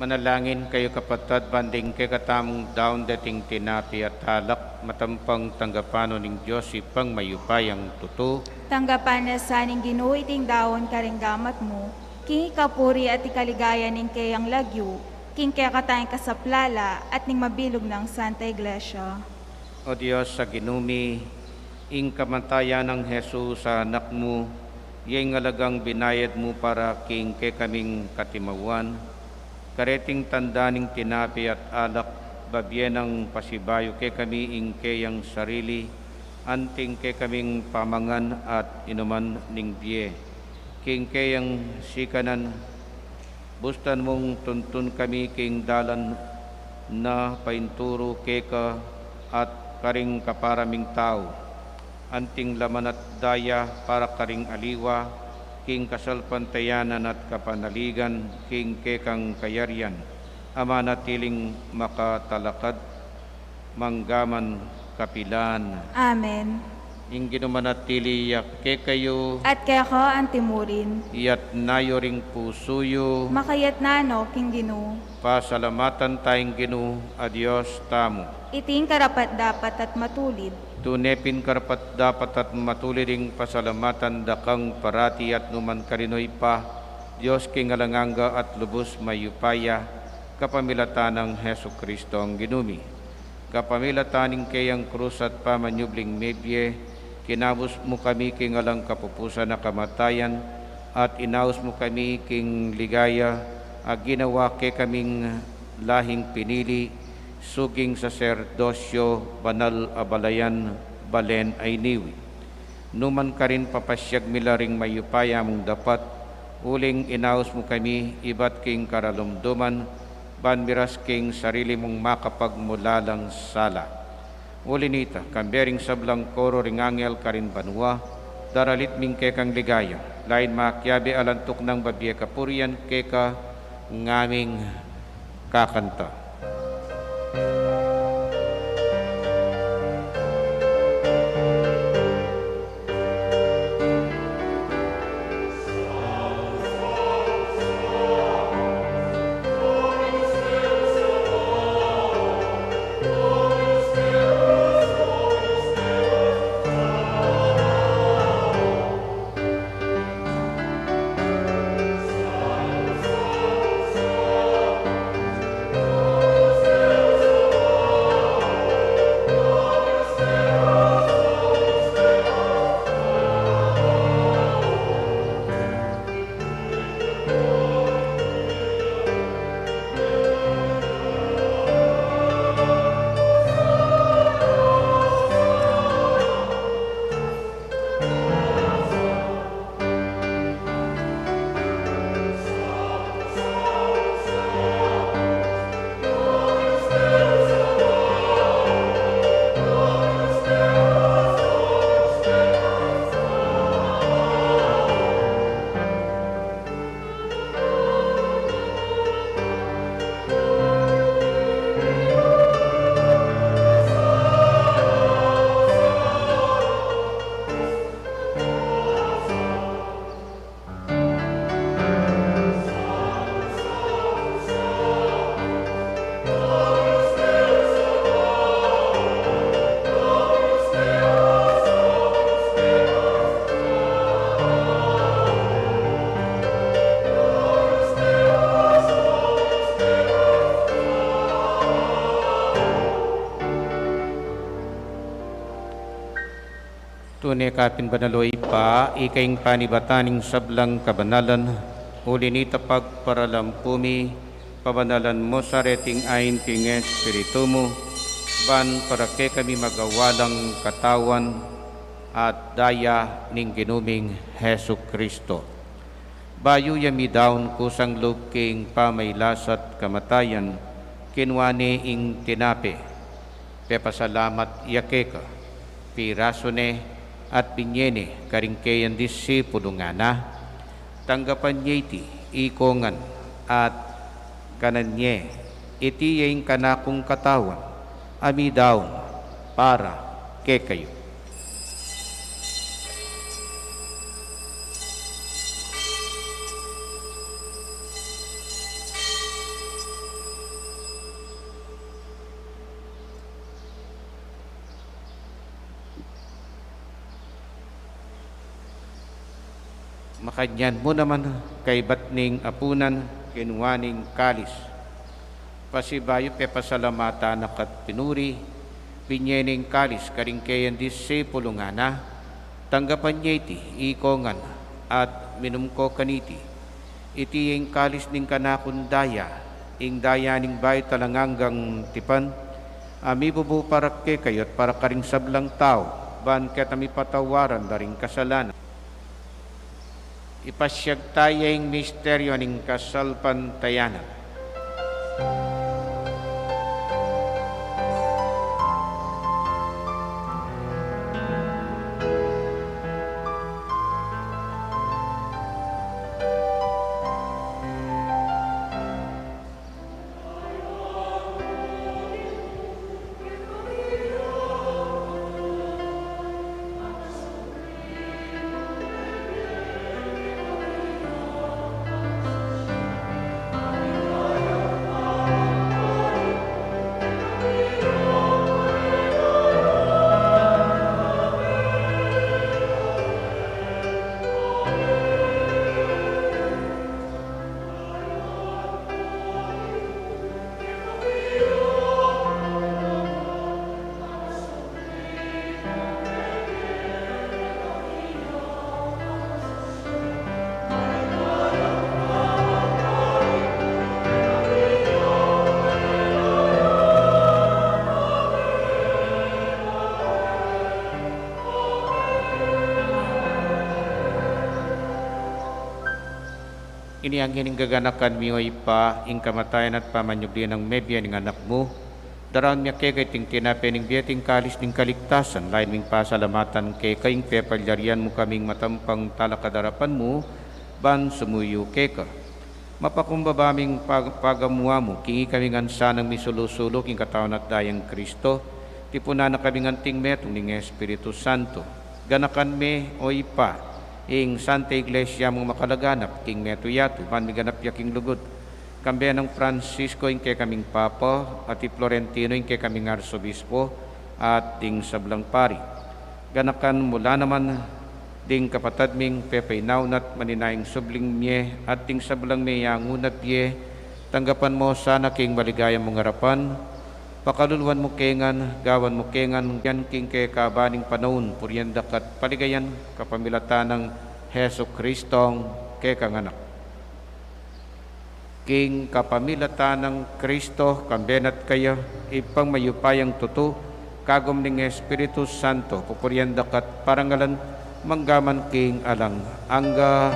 Manalangin kayu, kapatad, ban ding kekatamung daun deting tinape at alak, matampang tanggapan no ning Dios Ibpang mayupayang tutu. Tanggapan na sa ning Ginu iting daun karing gamat mu, king ikapuri at ikaligaya ning keyang lagyu, king kekatang ikasaplala at ning mabilug nang Santa Iglesia. O Dios a Ginu mi, ing kamatayan nang Jesus a Anak mu, Iya ing alagang binayad mu para king kekaming katimauan. Kareting tanda ning tinape at alak, babie nang pasibayu kekami ing keyang sarili, anting kekaming pamangan at inuman ning bie. King keyang sikanan, bustan mung tuntun kami king dalan na painturu keka at karing kapara ming tau, anting laman at daya para karing aliwa, king kasalpantayanan at kapanaligan, king kekang kayarian, a manatiling makatalakad manggaman kapilan. Amen. Ing Ginu manatili ya kekayu. At keka antimurin. Iyatna yu ring pusu yu. Makayatna no king Ginu. Pasalamatan taya ing Ginu a Dios tamu. Iti ing karapat-dapat at matulid. Tune pin karapat-dapat at matulid ing pasalamatan da kang parati at numan karin, O Ibpa, Dios king alang angga at lubus mayupaya, kapamilatan nang Jesucristo a Ginu mi. Kapamilatan ning keyang krus at pamanyubling mebie, kinabus mu kami king alang kapupusan a kamatayan, at inaus mu kami king ligaya a ginawa kekaming lahing pinili, suging saserdosyo, banal a balayan, balen a iniwi. Numan karin papasyag mi la ring mayupaya mung dapat, uling inaus mu kami ibat king karalumduman, ban miras king sarili mung makapagmulalang sala. Uli nita, kambe ring sablang koro ring angel karin banua, daralit mi ing kekang ligaya, lain makiabe alang tuknang babie kapurian keka, ngaming kakanta. Tune ka pin banal, O Ibpa, ika ing panibatan ning sablang kabanalan, uli nita pagparalampu mi, pabanalan mu sa reting ain king Espiritu mu, ban para kekami magawa lang katawan at daya ning Ginu ming Jesucristo. Bayu ya midaun kusang lub king pamailas at kamatayan, kinua ne ing tinape, pepasalamat ya keka, pirasu ne at binie ne karing keyang disipulu, ngana: Tanggapan ye iti, iko ngan, at kanan ye, iti ya ing kanakung katawan, a midaun para kekayu. Makanyan mu naman, kaybat ning apunan, kinua ne ing kalis, pasibayu pepasalamatan na ka't pinuri, binie ne ing kalis karing keyang disipulu, ngana: Tanggapan ye iti, iko ngan, at minum ko kaniti. Iti ing kalis ning kanakung daya, ing daya ning bayu at alang anggang tipan, a mibubu para kekayu at para karing sablang tau, ban keta mipatawaran da ring kasalanan. Ipasiag taya ing misteryo ning kasalpantayanan. Ini angin ing gaganakan mi, o Ibpa, ing kamatayan at pamanyubli nang mebie ning Anak mu. Daraun mi keka iting tinape ning bie at ing kalis ning kaligtasan, lalu ming pasalamatan keka ing pepalyarian mu kaming matampang talakad king arapan mu, ban sumuyu keka. Mapakumbaba ming pag-, pagamu-amu, king ikami ngan sanang misulu-sulu king katawan at dayang Kristo, tipunan na kaming anting metung ning Espiritu Santo. Ganakan me, o Ibpa, ing Santa Iglesia mung makalaganap king metung yatu, ban miganap ya king lugud. Kambe nang Francisco ing kekaming Papa, at i Florentino ing kekaming Arsobispo, at ding sablang pari. Ganakan mu la naman ding kapatad ming pepainaun at maninayang subling mie, at ding sablang meyangu na bie, tanggapan mu sana king maligaya mung arapan, pakaluluan mu ke ngan, gawan mu ke ngan, yan king kekaba ning panaun, purian da ka at paligayan, kapamilatan nang Jesucristong kekang Anak. King kapamilatan nang Kristo, kambe na at kaya, Ibpang mayupayang tutu, kagum ning Espiritu Santo, pupurian da ka at parangalan, mangga man king alang angga.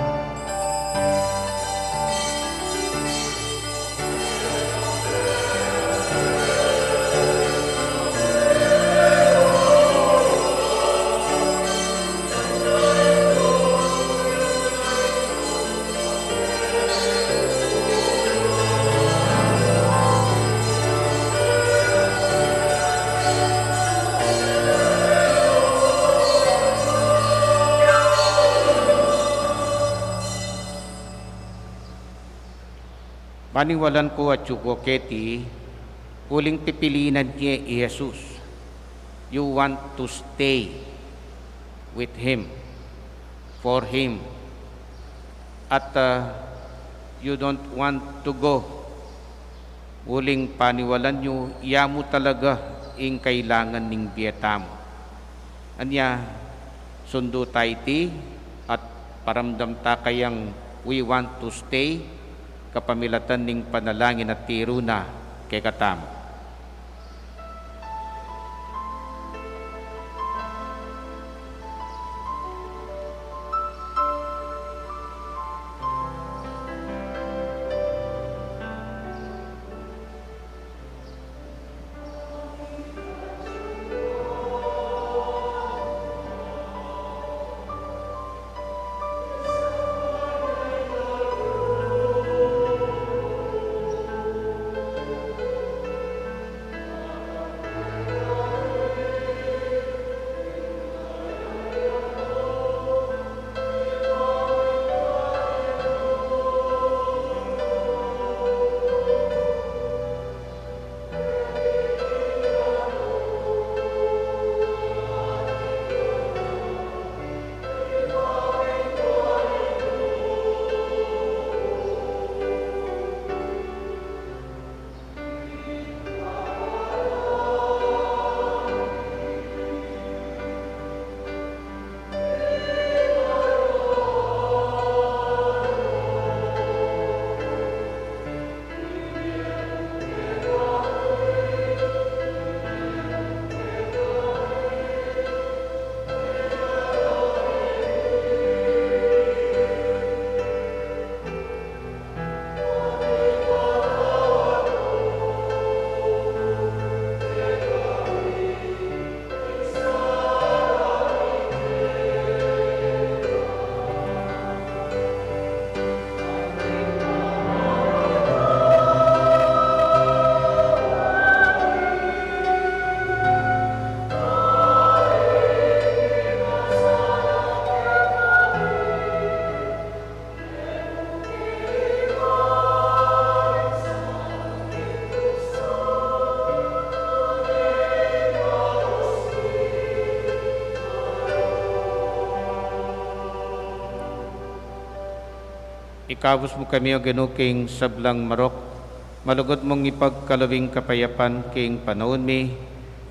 Paniwalan ku atyu ku keti, uling pipilinan ye i Jesus. You want to stay with Him, for Him, at, uh, you don't want to go. Uling paniwalan yu, ya mu talaga ing kailangan ning bie tamu. Anya, sundu ta iti at paramdam ta kayang we want to stay, kapamilatan ning panalangin a tiru na kekatamu. Ikabus mu kami, O Ginu, king sablang marok, malugud mung ipagkalub ing kapayapan king panaun mi,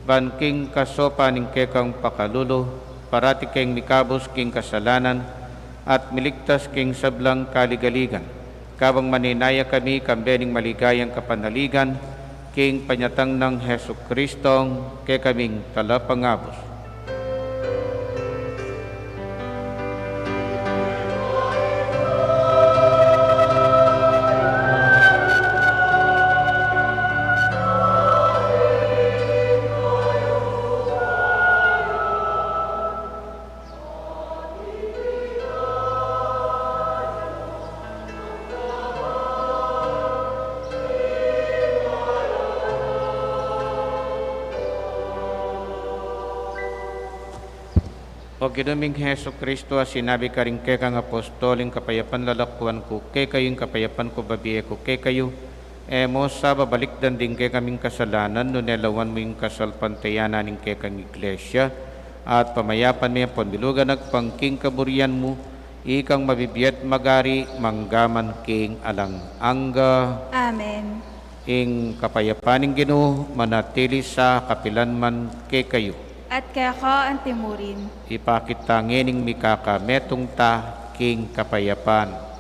ban king kasaupan ning kekang pakalulu, parati keng mikabus king kasalanan, at miligtas king sablang kaligaligan. Kabang maninaya kami kambe ning maligayang kapanaligan, king panyatang nang Jesucristong kekaming Talapangabus. O Ginu ming Jesucristo, a sinabi karing kekang apostol, ing kapayapan lalakuan ku kekayu, ing kapayapan ku babie ku kekayu, e mu sa babalikdan ding kekaming kasalanan, nune lawan mu ing kasalpantayanan ning kekang Iglesia, at pamayapan me ampon bilugan agpang king kaburian mu, ikang mabibie at magari, mangga man king alang angga. Amen. Ing kapayapan ning Ginu manatili sa kapilan man kekayu. At keka antimurin. Ipakit ta ngening mikakametung ta king kapayapan.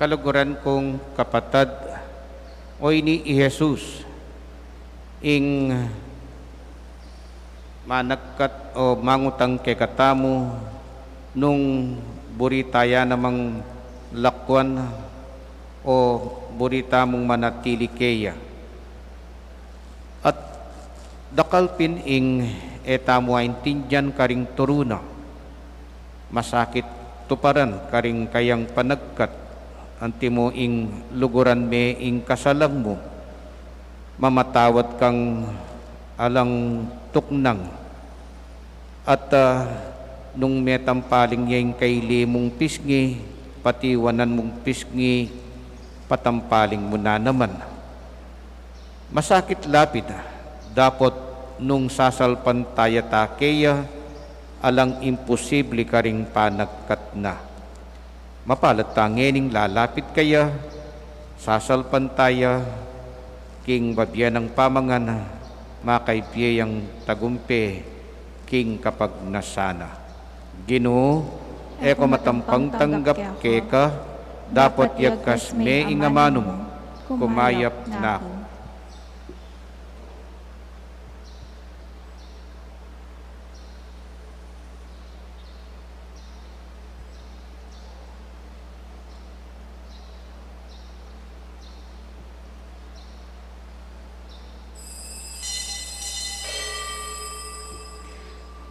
Kaluguran kung kapatad, o ini i Jesus, ing managkat o mangutang kekatamu nung buri taya namang lakuan o buri tamung manatili keya. At dakal pin ing e tamu aintindian karing turu na. Masakit tuparan karing kayang panagkat, antimo ing luguran me ing kasalang mu, mamatawad kang alang tuknang. At, ah, nung metampaling ya ing kaili mung pisngi, patiwanan mung pisngi, patampaling mu na naman. Masakit lapid, dapot nung sasalpantaya ta keya, alang imposibli karing panagkat na. Mapalad ta ngening lalapit keya, sasalpantaya, king babie nang pamangan, makaibie yang tagumpe king kapagnasan na. Ginu, e ku matampang tanggap keka, dapot yagkas me ing amanu mu, kumayap na ku.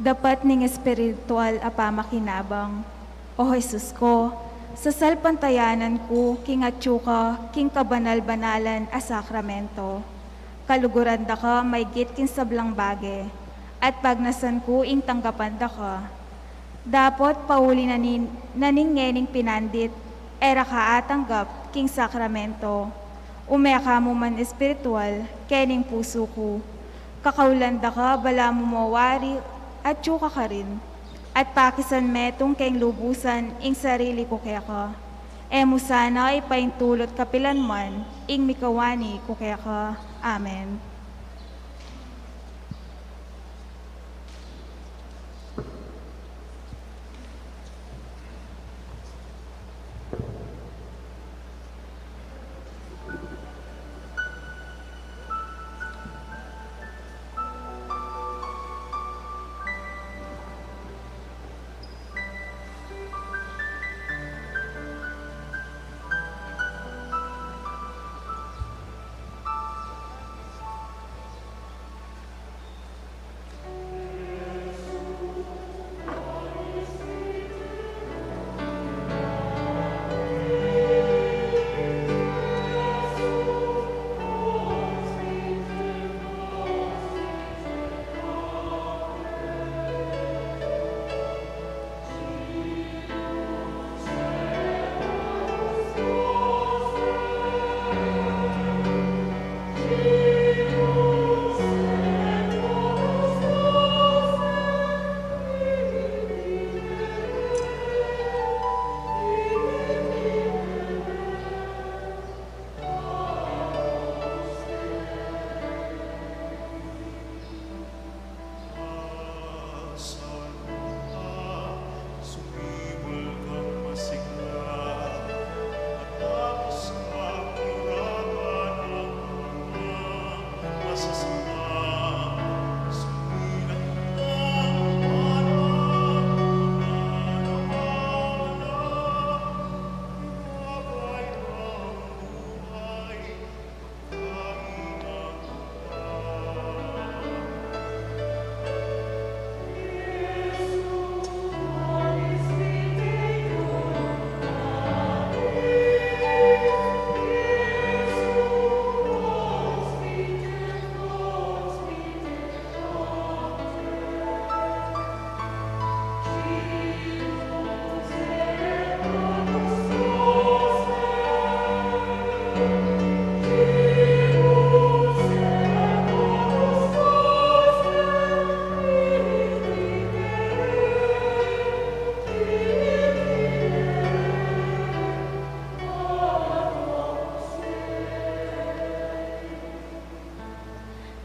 Dapat ning espiritual a pamakinabang. O Jesus ko, sasalpantayanan ku king atyu ka king kabanal-banalan a sakramento. Kaluguran da ka maygit king sablang bage, at pagnasan ku ing tanggapan da ka. Dapot pauli na nin-, na ning ngening pinandit, e ra ka atanggap king sakramento. Ume ka mu man espiritual kening pusu ku. Kakaulan da ka balamu mo wari atyu ka karin, at pakisan metung keng lubusan ing sarili ku keka. E mu sana ipaintulut kapilan man ing mikawani ku keka. Amen.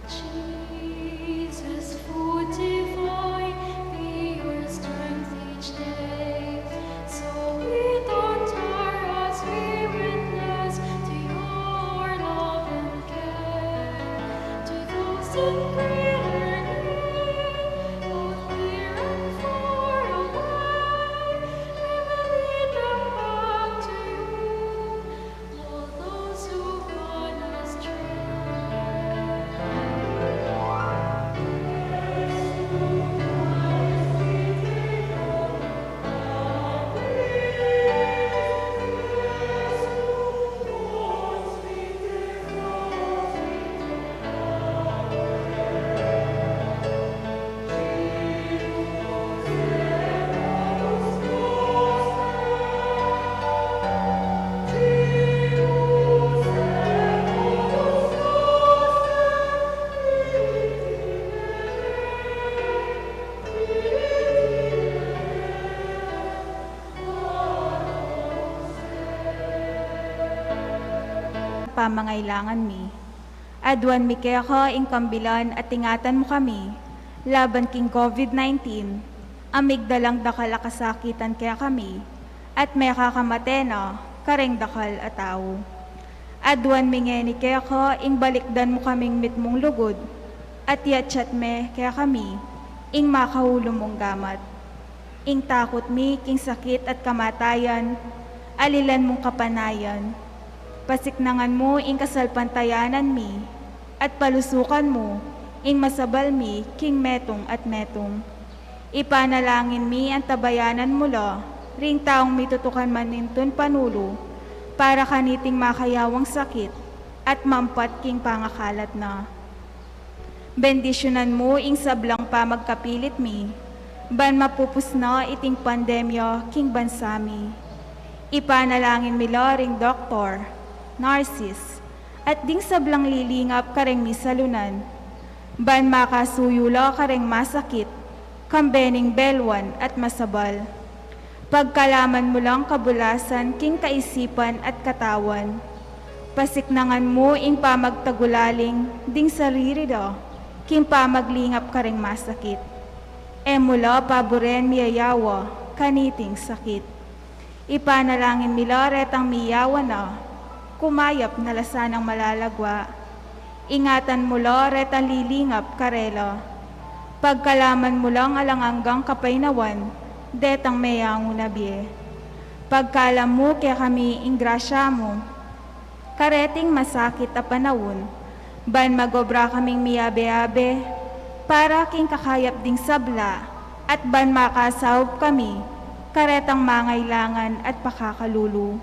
Jesus, food divine, be your strength each day. So we don't tire as we witness to your love and care. To those in greater need, both near and far away, we will lead them back to you. Pamangailangan mi. Aduan mi keka ing kambilan at ingatan mu kami laban king COVID nineteen, a migdalang dakal a kasakitan kekami, at mekakamate na kareng dakal a tau. Aduan mi ngeni keka ing balikdan mu kaming mitmung lugud, at yatyat me kekami ing makaulu mung gamat. Ing takut mi king sakit at kamatayan, alilan mung kapanayan. Pasiknangan mu ing kasalpantayanan mi, at palusukan mu ing masabal mi king metung at metung. Ipanalangin mi antabayanan mu la ring taung mitutukan manintun panulu para kaniting makayawang sakit at mampat king pangakalat na. Bendisyunan mu ing sablang pamagkapilit mi, ban mapupus na iting pandemya king bansa mi. Ipanalangin mi la ring doktor, narsis, at ding sablang lilingap kareng misalunan, ban makasuyu la kareng masakit, kambe ning belwan at masabal. Pagkalaman mu lang kabulasan king kaisipan at katawan. Pasiknangan mu ing pamagtagulaling ding sarili da king pamaglingap kareng masakit. E mu la paburen miyayawa kaniting sakit. Ipanalangin mi la retang miyawa na, kumayap na la sanang malalagwa. Ingatan mu la retang lilingap karela. Pagkalaman mu lang alang anggang kapaynawan detang meyangu na bie. Pagkalam mu kekami ing grasya mu kareting masakit a panaun, ban magobra kaming miyabe-abe para king kakayap ding sabla, at ban makasaup kami karetang mangailangan at pakakalulu.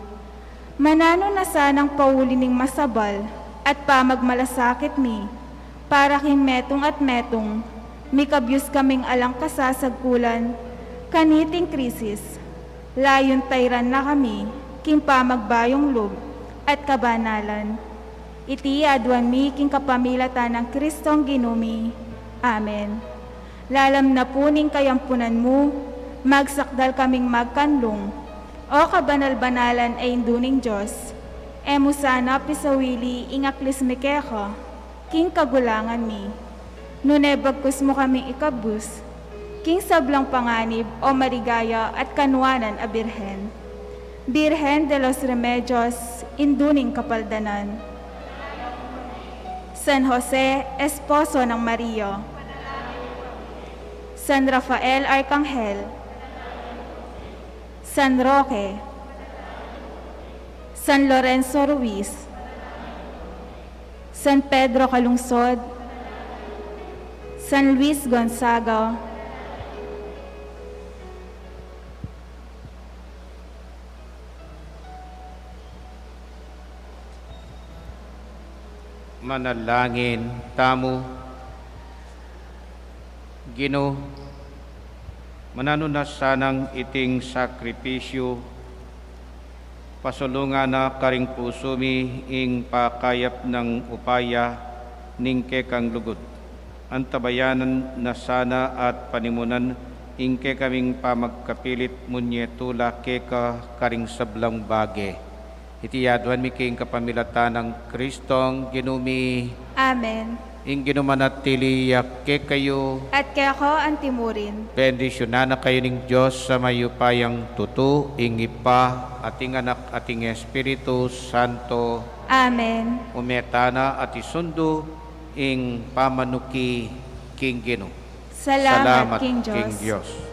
Mananu na sanang pauli ning masabal at pamagmalasakit mi para king metung at metung, mikabyus kaming alang kasasagkulan kaniting krisis. Layun tairan na kami king pamagbayung lub at kabanalan. Iti aduan mi king kapamilatan nang Kristong Ginu mi. Amen. Lalam na pu ning kayampunan mu, magsakdal kaming magkanlung. O kabanal-banalan a Indu ning Dios, e mu sana pisawili ing aklis mi keka king kagulangan mi, nune bagkus mu kaming ikabus king sablang panganib, o maligaya at kanuanan a Birhen. Birhen de los Remedios, Indu ning Kapaldanan. San Jose, Esposo nang Maria. San Rafael Arkanghel. San Roque. San Lorenzo Ruiz. San Pedro Calungsod. San Luis Gonzaga. Manalangin tamu. Ginu, mananu na sanang iting sakripisyu pasulungan na karing pusu mi ing pakayap nang upaya ning kekang lugud. Antabayanan na sana at panimunan ing kekaming pamagkapilit munye tula keka karing sablang bage. Iti aduan mi king kapamilatan nang Kristong Ginu mi. Amen. Ing Ginu manatili ya kekayu. At keka antimurin. Bendisyunan na kayu ning Dios a mayupayang tutu, ing Ibpa, at ing Anak, at ing Espiritu Santo. Amen. Ume tana at isundu ing pamanuki king Ginu. Salamat king Dios.